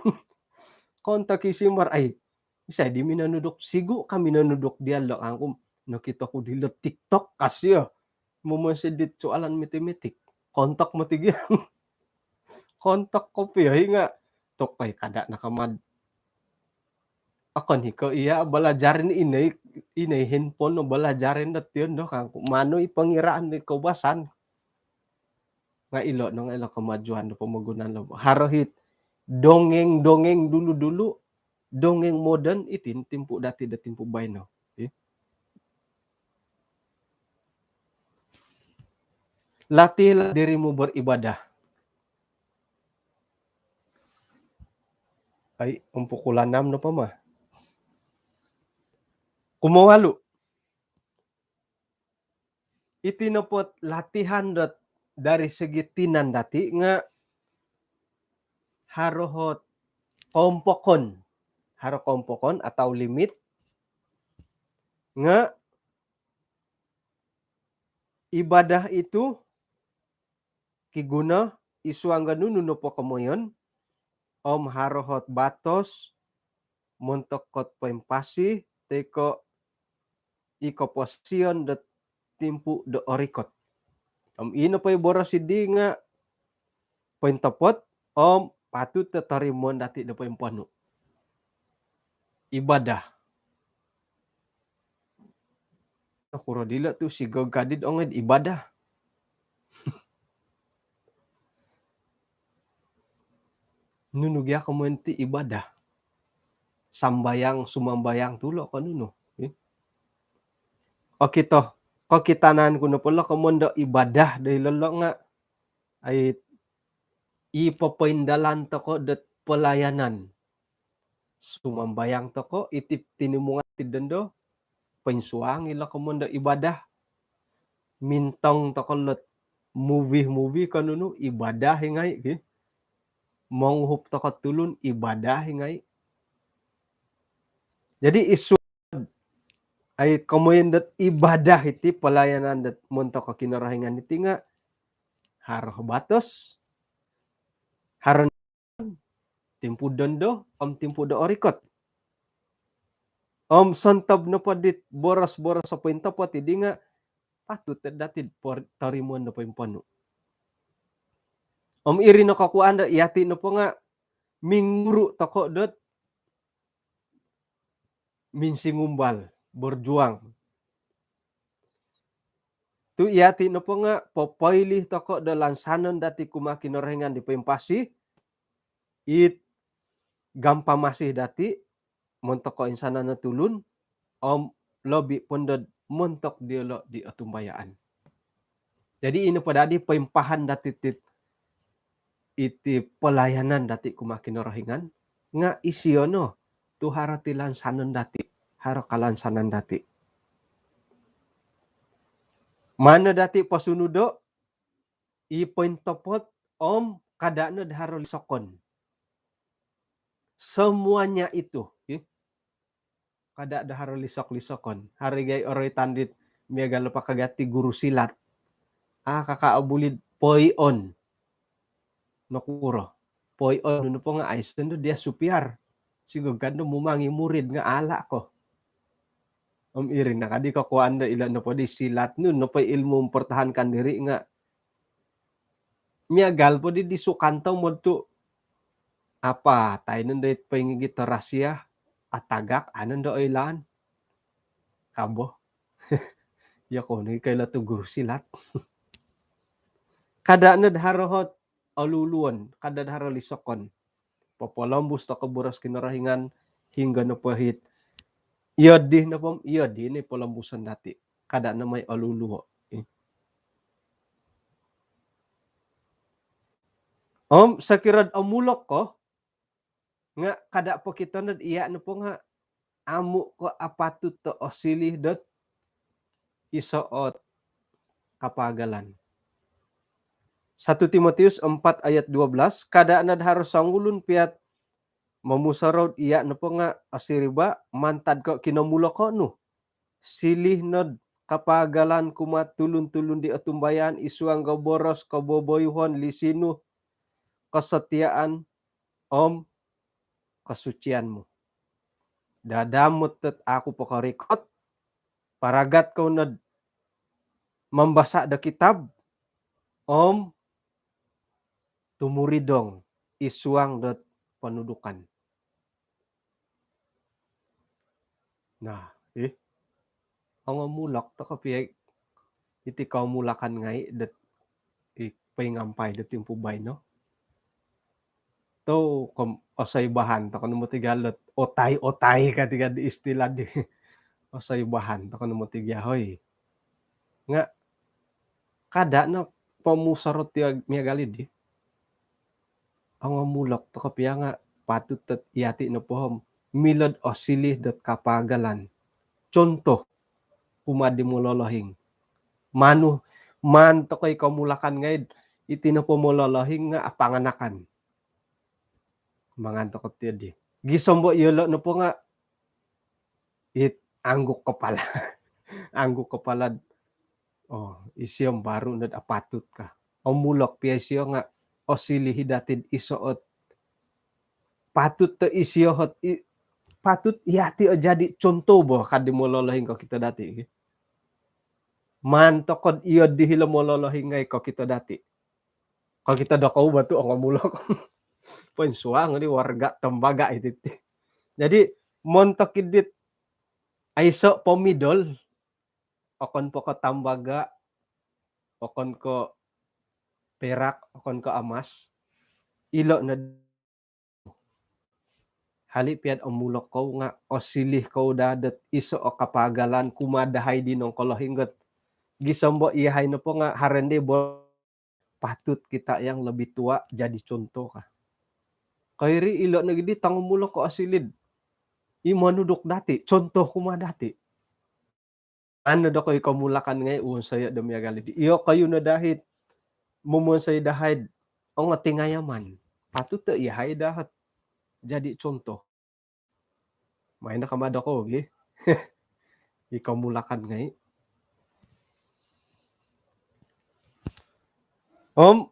Kontok i simbar, ai, isai di minonuduk, sigu ka minonuduk diolo kangku. Nokito ku dilo TikTok ka sio. Momonsoi dit soalan matematik. Kontok moti gia. Kontok kopio i nga. Tok ai, kada no kama do okon i ko iya balajar ni, inai, inai handphone no balajar no tion do kangku. Manu i pengiraan di koubasan. Nga ilo no nga ilo kemajuan do pomogunan lo. Haro it dongeng-dongeng dulu-dulu, dongeng moden, iti timpu dati do timpu baino. Ih. Latihlah dirimu beribadah. Ai, om pukul anam nopo ma. Kumowalu. Iti nopo latihan dot dari segi tinan dati nga haro ot koompokon. Haro koompokon atau limit. Nga ibadah itu kiguno id suang do nunu nopo komoyon, om haro ot batos montok ot poimpasi toi ko i koposion do timpu do orikot. Om ino po i boros dii nga pointopot om patut do torimoon dati do poimponu. Ibadah. Nokuro dilo tu sigog kadi do ongoi do ibadah. Nunu gia komoyon ti ibadah? Sambayang, sumambayang tu lo ko nunu? Eh? Okito, kokitanan ku nopo lo komoyon do ibadah do ilo lo nga ai i popoindalan toko dot pelayanan. Sumambayang toko, iti tinimungan ti dondo, poinsuang ilo komoyon do ibadah. Mintong toko lot movie-movie ko nunu, ibadah i ngai, ki. Monguhup toko tulun, ibadah i ngai. Jadi isu ai komoyon dot ibadah iti, pelayanan dot montok Kinorohingan iti nga haro batos, haro timpu dondo om timpu do orikot. Om sontob nopo dit boros-boros o pointopot idi nga patut dati por-, torimoon do poimponu. Om iri no kokuan do iati nopo nga minguru toko dot minsingumbal, berjuang. Tu iati nopo nga popoilih toko do lansanon dati kumaa Kinorohingan di poimpasi, it gampamasi dati montok koinsanan o tulun, om lobi pondod montok diolo di otumbayaan. Jadi ino po dadi poimpahan dati tit-, iti pelayanan dati kumaa Kinorohingan, nga isio no tu haro ti lansanon dati, haro kalansanan dati. Maan no dati posunudo i pointopot om kada no do haro lisokon. Semuanya itu, ki. Kada do haro lisok-lisokon. Haro i gai oroitan dit miagal apa kagati guru silat. Ah, kaka obulid poion. Nokuro. Poion nopo nga aiso no dia supiar. Sigog kando mumangi murid nga ala ko. Om iri no kadi kokuan do ilo nopo di silat nu, nopo ilmu mempertahankan diri nga miagal po di, di sukanto motu apa, tai nondo it poingigit rasia, atagak, anu ndo oilaan. Kabo. Ya ko ni kaila tu guru silat. Kada no do haro hot oluluon, kada do haro lisokon. Popolombus toko boros Kinorohingan hinggo nopo hit. Iyo di nopo, iyo di ni polombuson dati. Kada no mai oluluo. Om sokiro do omulok ko, nga kada pokito no do iya nopo nga amu ko apatut do osilih dot iso ot kapagalan. Satu Timotius empat ayat dua belas, kada no do haro songulun piat momusorou do iya nopo nga osiriba mantad ko kinomulok ko nu. Silih no do kapagalan kumaa tulun-tulun di otumbayaan id suang do boros, koboboyuhon, lisinu, kesetiaan, om kesucian mu. Dadamot dot aku pokorikot, paragat kou no do mambasa do kitab, om tumuridong id suang dot ponudukan. Nah, ih. Ongomulok toko pia iti komulakan ngai dot i poingampai dot timpu baino. Tu kom osoi bahan toko no moti gia lot otai-otai kati gia di istilah di. Osoi bahan toko no moti gia hoi. Nga kada no pomusorou ti miagal di. Ongomulok toko pia nga patut dot iati nopo om milo do osilih dot kapagalan. Contoh, kumaa di mololohing. Manu, maan toko i komulakan ngai do iti nopo mololohing nga apanganakan. Mangan toko ti di. Gisom bo iyolo nopo nga it angguk kepala. Angguk kepala. Oh, isio baru no do apatut ka. Omulok pia isio nga osilih i dati do iso ot patut do isio ot i, patut iati o jadi contoh bo kadi mololohing kokito dati. Maan toko do iyo di hilo mololohing ngai kokito dati. Kokito do kou bo tu ongomulok. Poinsuang di warga tembaga iti ti. Jadi montok idit aiso pomidol, okon po ko tambaga, okon ko perak, okon ko amas. Ilo no hali pia do omulok kou nga osilih kou daa dot iso o kapagalan kumaa dahai di nongkolohing got. Gisom bo iyahai nopo nga haro ndi bo patut kita yang lebih tua jadi contoh ka. Koiri ilo nogi di tongomulok ko osilid i monuduk dati, contoh kumaa dati. Ano do koi komulakan ngai uon saya do miagal di. Iyo kayu no dahit. Momonsoi dahai ongo tingayaman. Patut to iyahai dahit jadi contoh. Main kama do ko gi. I komulakan ngai. Om.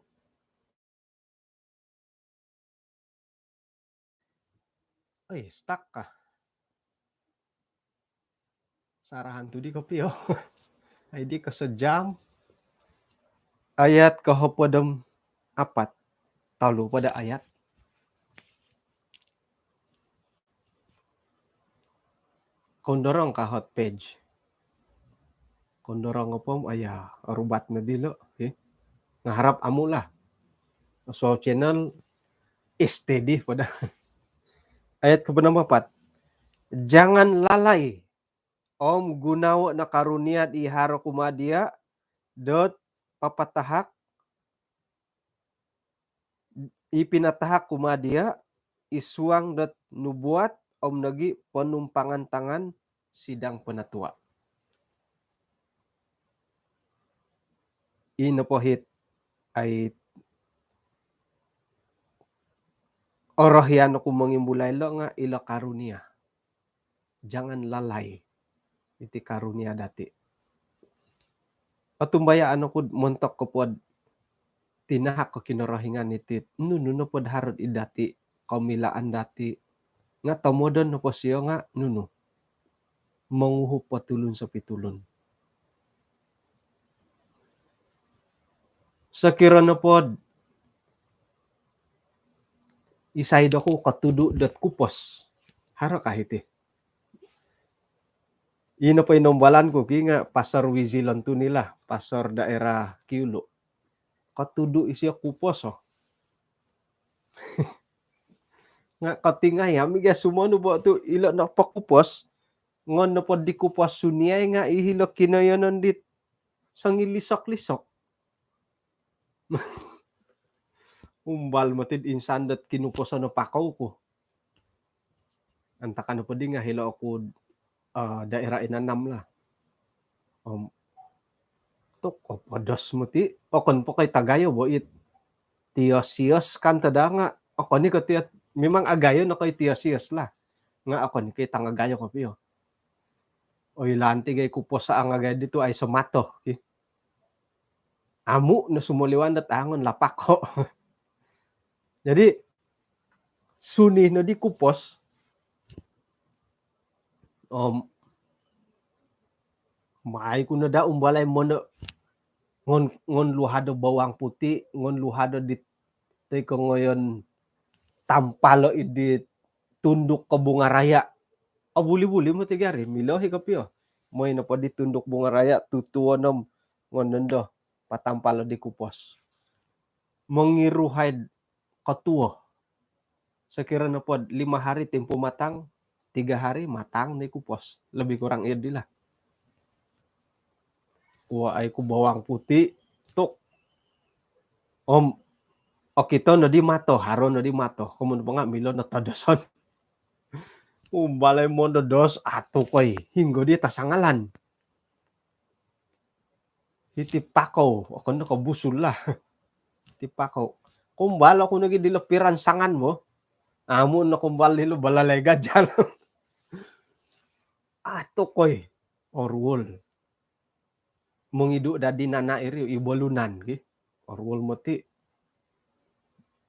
Oi, stuck kah? Sarahan tu di kopio. Ai di ko sejam. Ayat ko hopod om apat. Tolu pada ayat. Kondorong ka hot page. Kondorong opom aya rubat no dilo. Okay. Ngaharap amu lah. So channel steady pada. Ayat ke apat. Jangan lalai om gunawo no karunia di haro kumaa dia dot papatahak i pinatahak kumaa dia i suang dot nubuat om nogi ponumpangan tangan sidang penatua. I nopo hit ai orohian oku mongimbulai lo nga ilo karunia. Jangan lalai iti karunia dati. Otumbayaan oku montok kopod tinahak ko Kinorohingan iti nunu nopod harut i dati komilaan dati nga tomodon nopo sio nga nunu monguhup po tulun sopi tulun. Sokiro nopod isai doku kotudu dot kupos. Haro kah iti? Ino po inombalan ku ki nga pasar Wizilon tu ni lah, pasar daerah Kiulu. Kotudu isio kupos oh. Nga kotingayam iga sumonu bo tu ilo no pokupos ngon nopo di kupos suniai nga ihilo kinoyonon dit songilisok-lisok. Umbal motid insan dot kinuposon o pakou ku. Antakan nopo di nga hilo oku uh, daerah Inanam lah. Om tuk oh, podos moti okon po koi tagayo bo it tios-sios kan tadanga okon ni ko tios memang agayo no koi tios-sios lah. Nga okon ni koi tangagayo kopio. Oi lanti gai kuposa angagai ditu ai somato. Amu no sumoliwan dot angon lapako. Jadi suni no di kupos. Om mai ku no da umbalai mono ngon ngon luhado bawang putih, ngon luhado di toi ko ngoyon tampalo i di tunduk ko bunga raya. Obuli-buli mo tigari milo hi kopio. Moi nopo di tunduk bunga raya tutuo nom ngon nondo patampalo di kupos. Mongiruhai kotuo. Sokiro nopo lima hari tempo matang, tiga hari matang ni kupos. Lebih kurang iyo di lah. Kuo ai ku bawang putih tuk. Om okito no di mato, haro no di mato. Komun banga milo no todoson. Umbalai mondo dos atu koi hinggo di tasangalan. Hiti pakou, okon no ko busul lah. Hiti pakou. Kumbal oku nogi dilo piran sangan mo. Amu no kumbal dilo balalai gajal. Atu koi oruol. Mongidu dadi nana iri i bolunan ki. Oruol moti.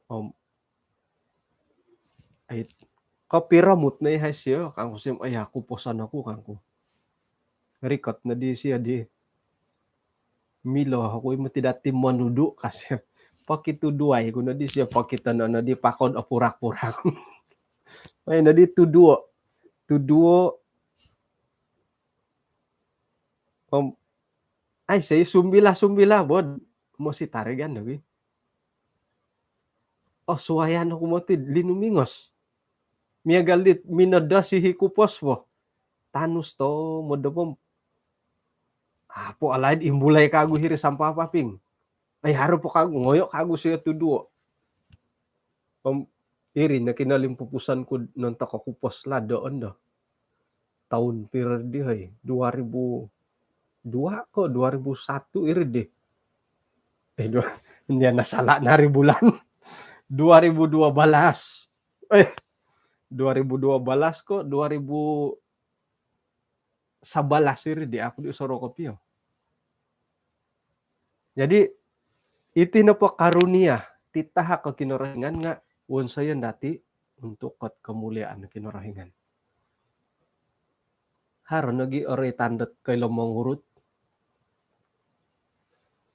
Om ai kopiro mut no i hai sio kangku sim ai aku posan aku kangku. Rikot no di sio di milo aku i moti dati monudu kasio. Pokituduai ku no di sio pokitono no di pakod opurak-purak. Ai no di tuduo. Tuduo Om ai sei sumbila-sumbila bod mosi tarigan dogi. Oh suayan oku moti linumingos. Miagal dit minodosi hi kupos bo. Tanus to modopom. Apo alaid imbulai kagu hiri sampah paping. Ai, haro po kagu, ngoyo kagu sio tu duo. Om iri no kinolimpupuson ku nontok oku pos lado ondo. Tahun piro di, hoi? Dua ribu dua ko dua ribu satu iri di. Eh, dua, ini na salah nari bulan. Dua ribu dua belas. Eh, dua ribu dua belas ko dua ribu sebelas iri di aku di soro kopio. Jadi, iti nopo karunia, titahak ko Kinorohingan nga wonsoyon dati untuk kot kemuliaan Kinorohingan. Haro nogi ori tandot koilo mongurut,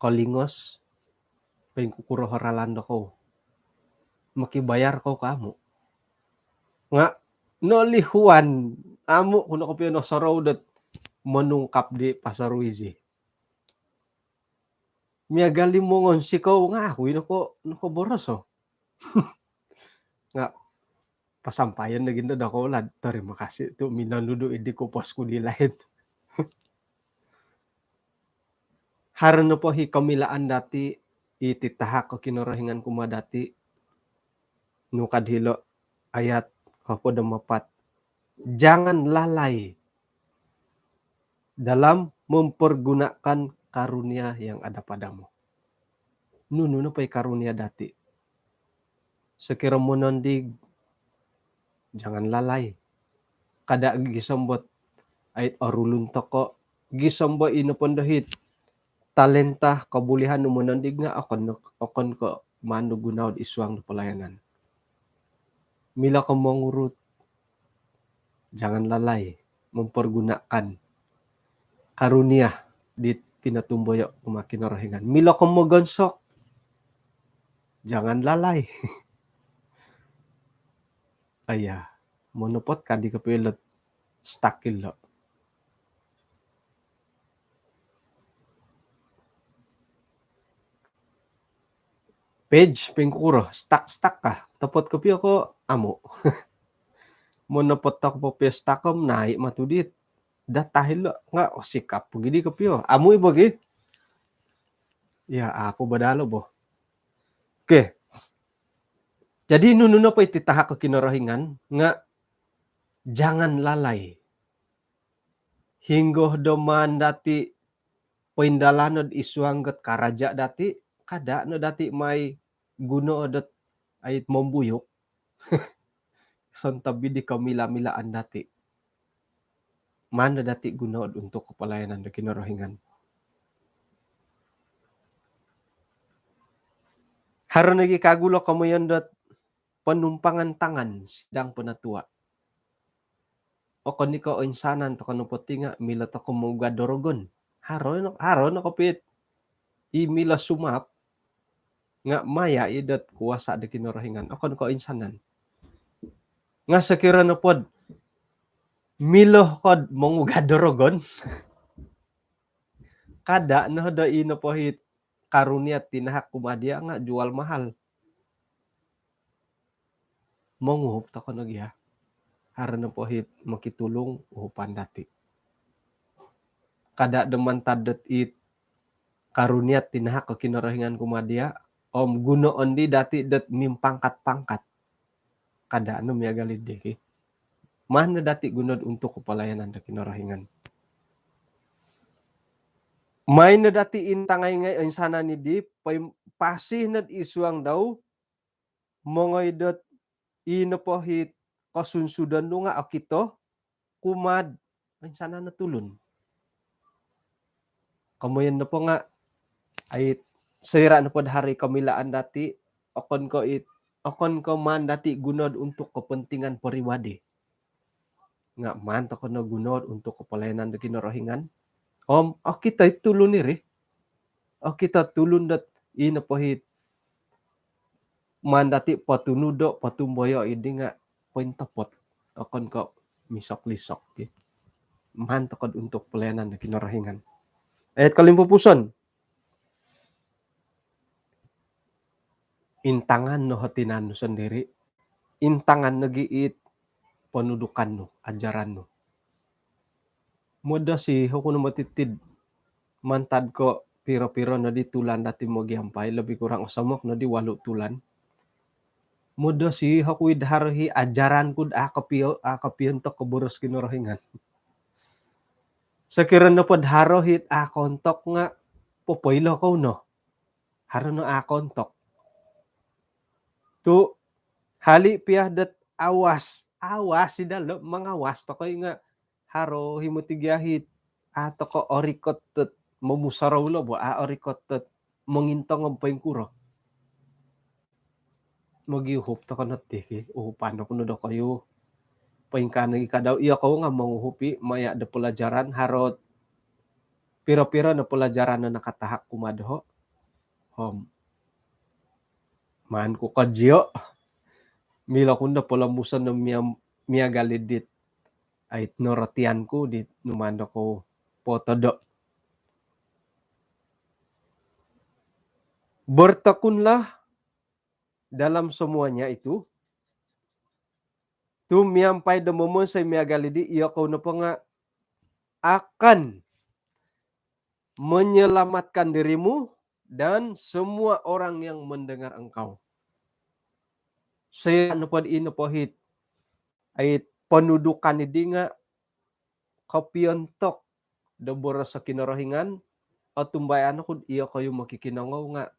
kolingos, poingkukuro ho ralan dokou. Mokibayar kou ko amu. Nga nolihuan, amu ku no kopio nosorou dot monungkap di Pastor Wizi. Miagal i mongonsikou nga aku i noko, nokoboroso. Nga pasampaian lagi ndo dokou lah, terima kasih tu minonudu idi ku pos ku di lain. Haro nopo hi komilaan dati, i titahak ko Kinorohingan kumaa dati, nu kad hilo ayat kohopod om apat, jangan lalai dalam mempergunakan karunia yang ada padamu. Nunu nopo i karunia dati, sokiro monondig, jangan lalai. Kada gisom bo it orulun toko, gisom bo ino pondo hit talenta, kobulihan nu monondig nga okon, okon ko maan nu gunood id suang do pelayanan. Milo ko mongurut, jangan lalai mempergunakan karunia di pinotumboyo kumaa Kinorohingan. Milo ko mogonsok, jangan lalai. Aya, monopot kadi kopio ilo stuck ilo. Page poingkuro, stuck, stuck kah? Topot kopio ko amu? Monopot toko kopio stuck om nai matu dit data hilo nga, oh, sikap po gidi kopio. Amu i bo gi. Ya, apo badalo bo. Okey. Jadi nunu nopo i titahak ko Kinorohingan nga jangan lalai. Hinggo do maan dati poindalano id suang dot karaja dati, kada no dati mai guno dot ait mombuyuk. Sontob di komila-milaan dati. Maan no dati guno untuk pelayanan do Kinorohingan. Haro nogi kagu lo komoyon dot penumpangan tangan sidang penatua. Okon i ko oinsanan toko nopo ti nga milo toko mougad do rogon. Haro no, haro no kopio it i milo sumap nga maya i dot kuasa do Kinorohingan. Okon ko oinsanan. Nga sokiro nopo do milo ko do mougad do rogon, kada no do i nopo hit karunia tinahak kumaa dia nga jual mahal. Monguhup toko nogi ya. Haro nopo hit mokitulung, uhupan dati. Kada do mantad dot it karunia tinahak ko Kinorohingan kumaa dia om gunoon di dati dot mimpangkat-pangkat. Kada no miagal di ki. Maan no dati guno untuk pelayanan do Kinorohingan. Maan no dati intangai ngai oinsanan di, pasi no id suang dau, mongoi dot i nopo hit kosunsudon nu nga okito kumaa do oinsanan o tulun. Komoyon nopo nga ait soira nopo do haro i komilaan dati, okon ko it, okon ko maan dati guno untuk kepentingan peribadi. Nga maan toko no guno untuk pelayanan do Kinorohingan. Om okito i tulun iri. Okito tulun dot i nopo hit maan dati potunudo, potumboyo di nga pointopot. Okon ko misok-lisok ki. Maan toko do untuk pelayanan do Kinorohingan. Ayat kolimpupuson. Intangan no ho tinan nu sondiri. Intangan nogi it ponudukan nu, ajaran nu. Modosi oku no motitid mantad ko piro-piro nodi tulan dati mogiampai, lebih kurang osomok nodi walu tulan. Mudo si hokuid haro hi ajaran kud a kopio, a kopiontok ko boros Kinorohingan. Sekiranya pod haro hi a kontok nga popoilo kou no. Haro no a kontok. Tu hali pia dot awas, awas si dalo mangawas tokoi nga haro himo tiga hit. A toko orikot dot momusorou lo bo, a orikot dot mongintong om poingkuro. Mogiuhup toko no ti ki, uhupan oku no dokoyu. Poingkaa nogi kadau, iya kou nga monguhupi maya do pelajaran harot. Piro-piro no pelajaran no nakatahak kumaa doho. Om maan ku kajio. Milo ku no polombuson no mia, miagal i dit. Ait norotian ku dit numaan dokou potodo. Bertekunlah dalam semuanya itu. Tu miampai do momonsoi miagal i di, iya kou nopo nga akan menyelamatkan dirimu dan semua orang yang mendengar engkau. Saya nopo di nopo hit, ait ponudukan i di nga kopiontok do boros Kinorohingan, otumbayaan oku iya koyu mokikinongou nga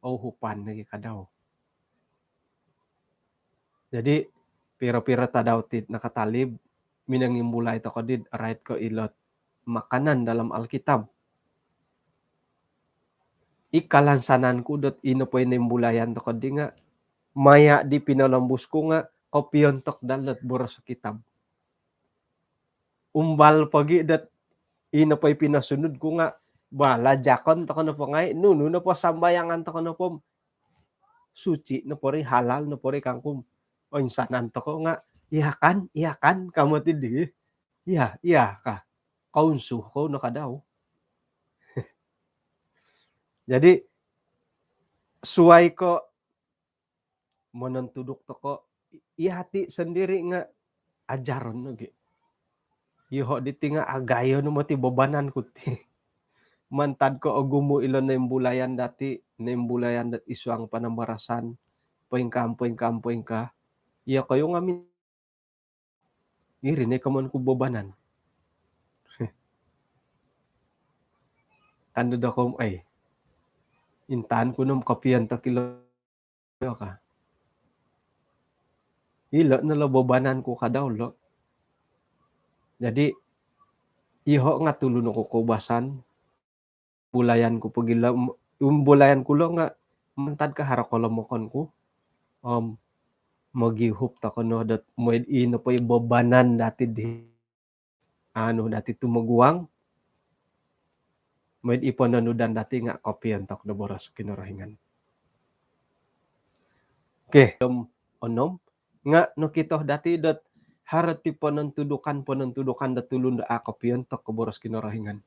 ouhupan nogi kadau. Jadi piro-piro tadau ti nakatalib, minongimbulai toko di rait ko ilot makanan dalam Alkitab. I kalansanan ku dot ino po i noimbulayan toko di nga maya di pinolombus ku nga kopiontok dalot boros kitab. Umbal pogi dot ino po i pinosunud ku nga balajakon toko nopo ngai, nunu nopo sambayangan toko nopo, suci nopo ri, halal nopo ri kangkum. Oinsanan toko nga, iya kan, iya kan, kamu ti di. Iya, iya ka. Kaunsuh kou no kadau. Jadi suai ko monontuduk toko, i hati sendiri nga ajaron nogi. Yoho diti nga agayo no moti bobanan ku ti. Mantad ko ogumu ilo noimbulayan dati, noimbulayan dot isuang panambarasan, poingkaa, poingkaa, poingkaa. Iya koyu nga mi Iri ni kaman ku bobanan. Kan do dokom ai. Intan ku nom kopian tokilo ka. Ilo no lo bobanan ku kadau lo. Jadi iho nga tulun oku koubasan. Bulayan ku pogilo, bulayan ku lo nga mantad ka haro kolomokon ku. Om mogiuhup toko no dot moid ino po i bobanan dati di anu dati tumoguang. Moid i pononudan dati nga kopiontok do boros Kinorohingan. Okey, om onom, nga nokito dati dot haro ti ponontudukan-ponontudukan do tulun do a kopiontok ko boros Kinorohingan.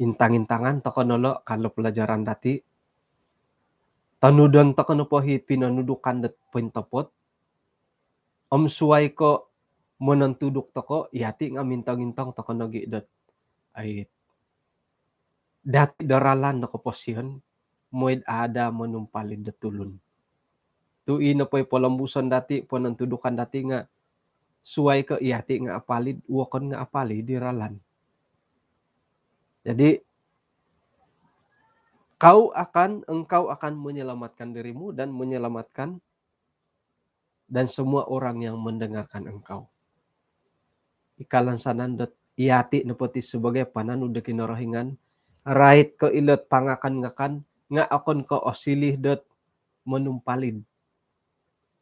Intang-intangan toko no lo kalo pelajaran dati. Tonudon toko no po hi pinonudukan dot pointopot. Om suai ko monontuduk toko, iyati nga mintong-intong toko nogi dot ai dati do ralan do koposion, moid ada monumpalid do tulun. Tu ino po i polombuson dati, ponontudukan dati nga suai ko iyati nga apalid, wokon nga apalid di ralan. Jadi kau akan, engkau akan menyelamatkan dirimu dan menyelamatkan dan semua orang yang mendengarkan engkau. Ikalansanan dot iyati nopo ti sebagai pananud do Kinorohingan, rait ko ilot pangakan-ngakan nga okon ko osiliu dot monumpalid.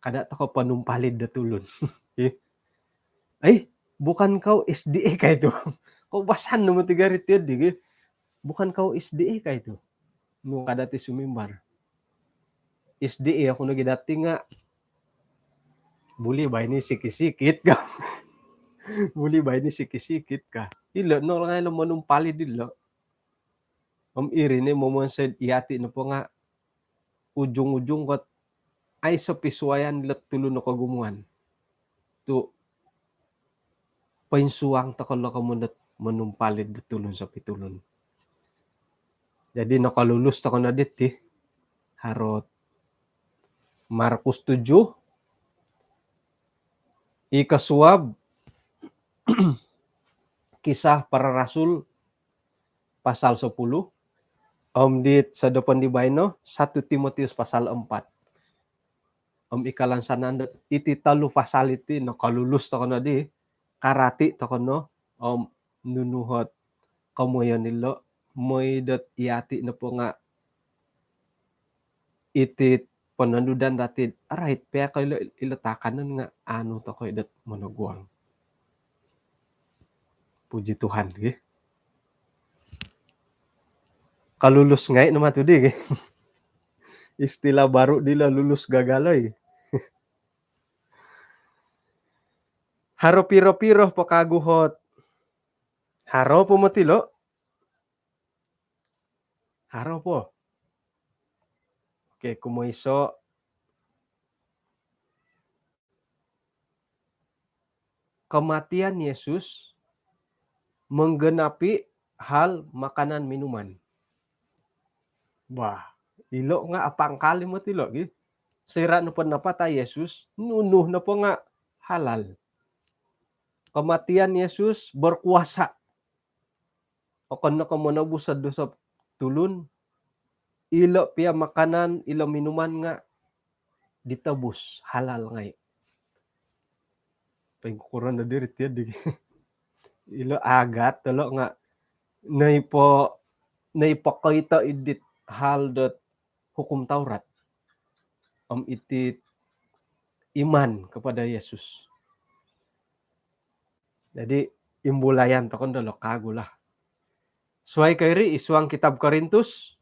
Kada toko ponumpalid do tulun. Ai, bukan kau S D A kah itu? Koubasan no moti gari tiod di gi. Bukan kau S D A kah itu? Nu kada ti sumimbar. S D A oku nogi dati nga buli bai ni sikit-sikit ka. Buli bai ni sikit-sikit ka. Ilo no ngai lo monumpalid dilo. Om iri ni momonsoi iyati nopo nga ujung-ujung kot ai sopisuayan lo tulun no kogumuan. Tu poinsuang toko lo komun dot monumpalid do tulun sopi tulun. Jadi nokolulus tokou no diti, haro ot Markus tujuh, i kosuab Kisah Para Rasul pasal sepuluh, om dit sodopon di baino satu Timotius pasal empat. Om ikalansanan dot iti tolu pasal iti nokolulus tokou no di, karati tokou no om nunu ot komoyon ilo, moi dot iyati nopo nga iti ponondudan dati, arait pia ko ilo, ilo takanon nga anu tokou dot monoguang. Puji Tuhan, gi. Kalulus ngai no matu di, gi. Istilah baru dilo, lulus gagal, oi. Haro piro-piro po kagu ot. Haro po moti lo. Haro po. Oke, kumoiso. Kematian Yesus menggenapi hal makanan minuman. Wah, ilo nga apangkal i moti lo, gi. Soira nopo napatai Yesus, nunu nopo nga halal. Kematian Yesus berkuasa. Okon no ko monobus do dosa tulun, ilo pia makanan, ilo minuman nga ditebus, halal ngai. Poingkuro no diri tia di. Ilo agat tolo nga noipo, noipo koito id dit hal dot hukum Taurat. Om iti iman kepada Yesus. Jadi, imbulayan tokou no dilo kagu lah. Suai ko iri id suang kitab Korintus,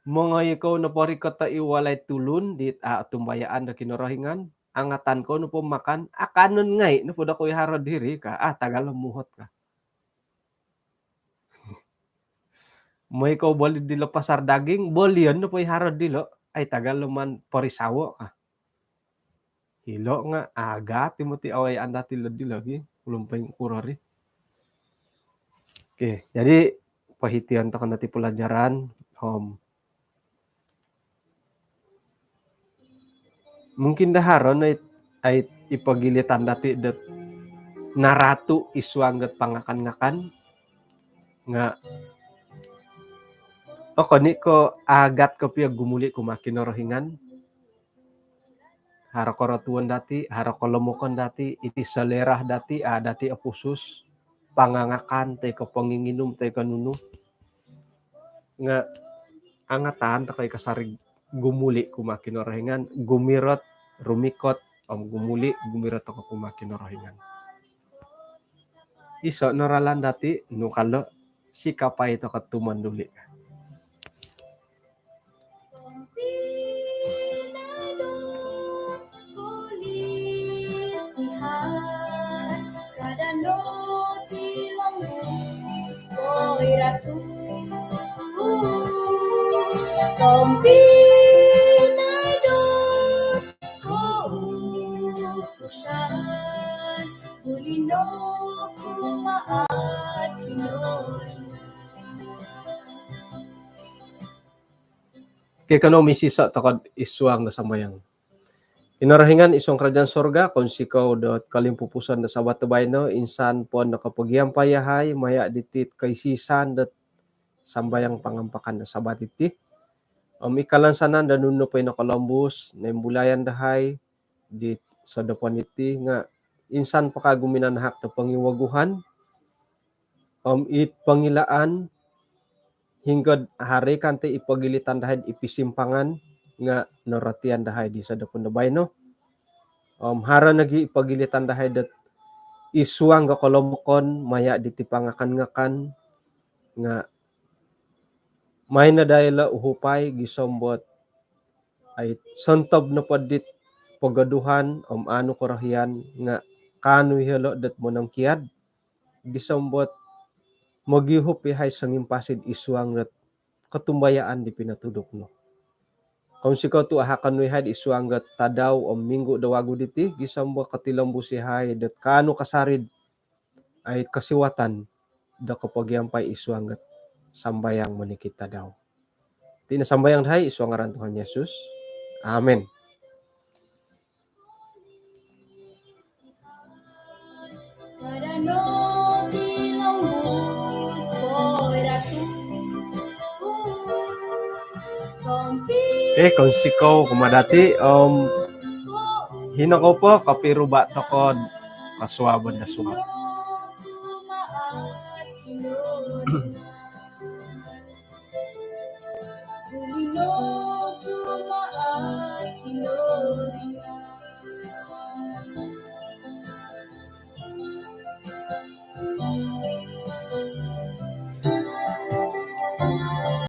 mongoi kou nopo rikoto i walai tulun dit a otumbayaan do Kinorohingan, angatan kou nopo makan, akanon ngai nopo dokoyu haro diri ka, ah, tagal lo muhot ka. Moi kou boli dilo pasar daging, bolion nopo i haro dilo, ai, tagal lo maan porisawo ka. Ilo nga agat i moti awai anda tilo dilo, gi. Ulun poingkuro ri. Oke, jadi pohition tokou no ti pelajaran, om mungkin daa haro no it, ai, i pogilitan dati dot naratu id suang dot pangakan-ngakan nga okon i ko agat kopio gumuli kumaa Kinorohingan. Haro korotuon dati, haro kolomokon dati, iti selera dati, a dati opusus, pangangakan, toi ko ponginginum, toi ko nunu. Nga angatan tokou i kasari gumuli kumaa Kinorohingan, gumirot, rumikot, om gumuli, gumirot tokou kumaa Kinorohingan. Iso no ralan dati, nu ka lo, sikapai tokou tumanduli. Oke, kanou misiso tokou id suang do sambayang. Kinorohingan id suang kerajaan sorga, kounsikou dot kolimpupuson do Sabat do baino, insan po nokopogiampai yahai maya diti koisisan dot sambayang pangampakan do Sabat iti. Om ikalansanan do nunu nopo i nokolombus, noimbulayan dahai di sodopon iti nga insan po kagu minanahak do pongiwaguhan, om it pongilaan, hinggo haro i kanto i pogilitan dahai id pisimpangan nga norotian dahai di sodopon do baino. Om haro nogi i pogilitan dahai dot id suang do kolomokon maya diti pangakan-ngakan nga maan no daa ilo uhupai gisom dot, ai, sontob nopo dit pogoduhan om aanu korohian nga kaanu yolo dot monongkiad, gisom dot mogiuhup yahai songimpasi id suang dot kotumbayaan di pinotuduk nu. Kounsikou tu ahakon nu yahai id suang dot tadau om minggu do wagu diti, gisom dot kotilombus yahai dot kaanu kasari, ai, kosiwatan do kopogiampai id suang dot sambayang monikid tadau. Iti no sambayang dahai id suang ngaran Tuhan Yesus. Amin. Eh, kounsikou kumaa dati, om hino kou po kopiruba tokou kosuabon do suab.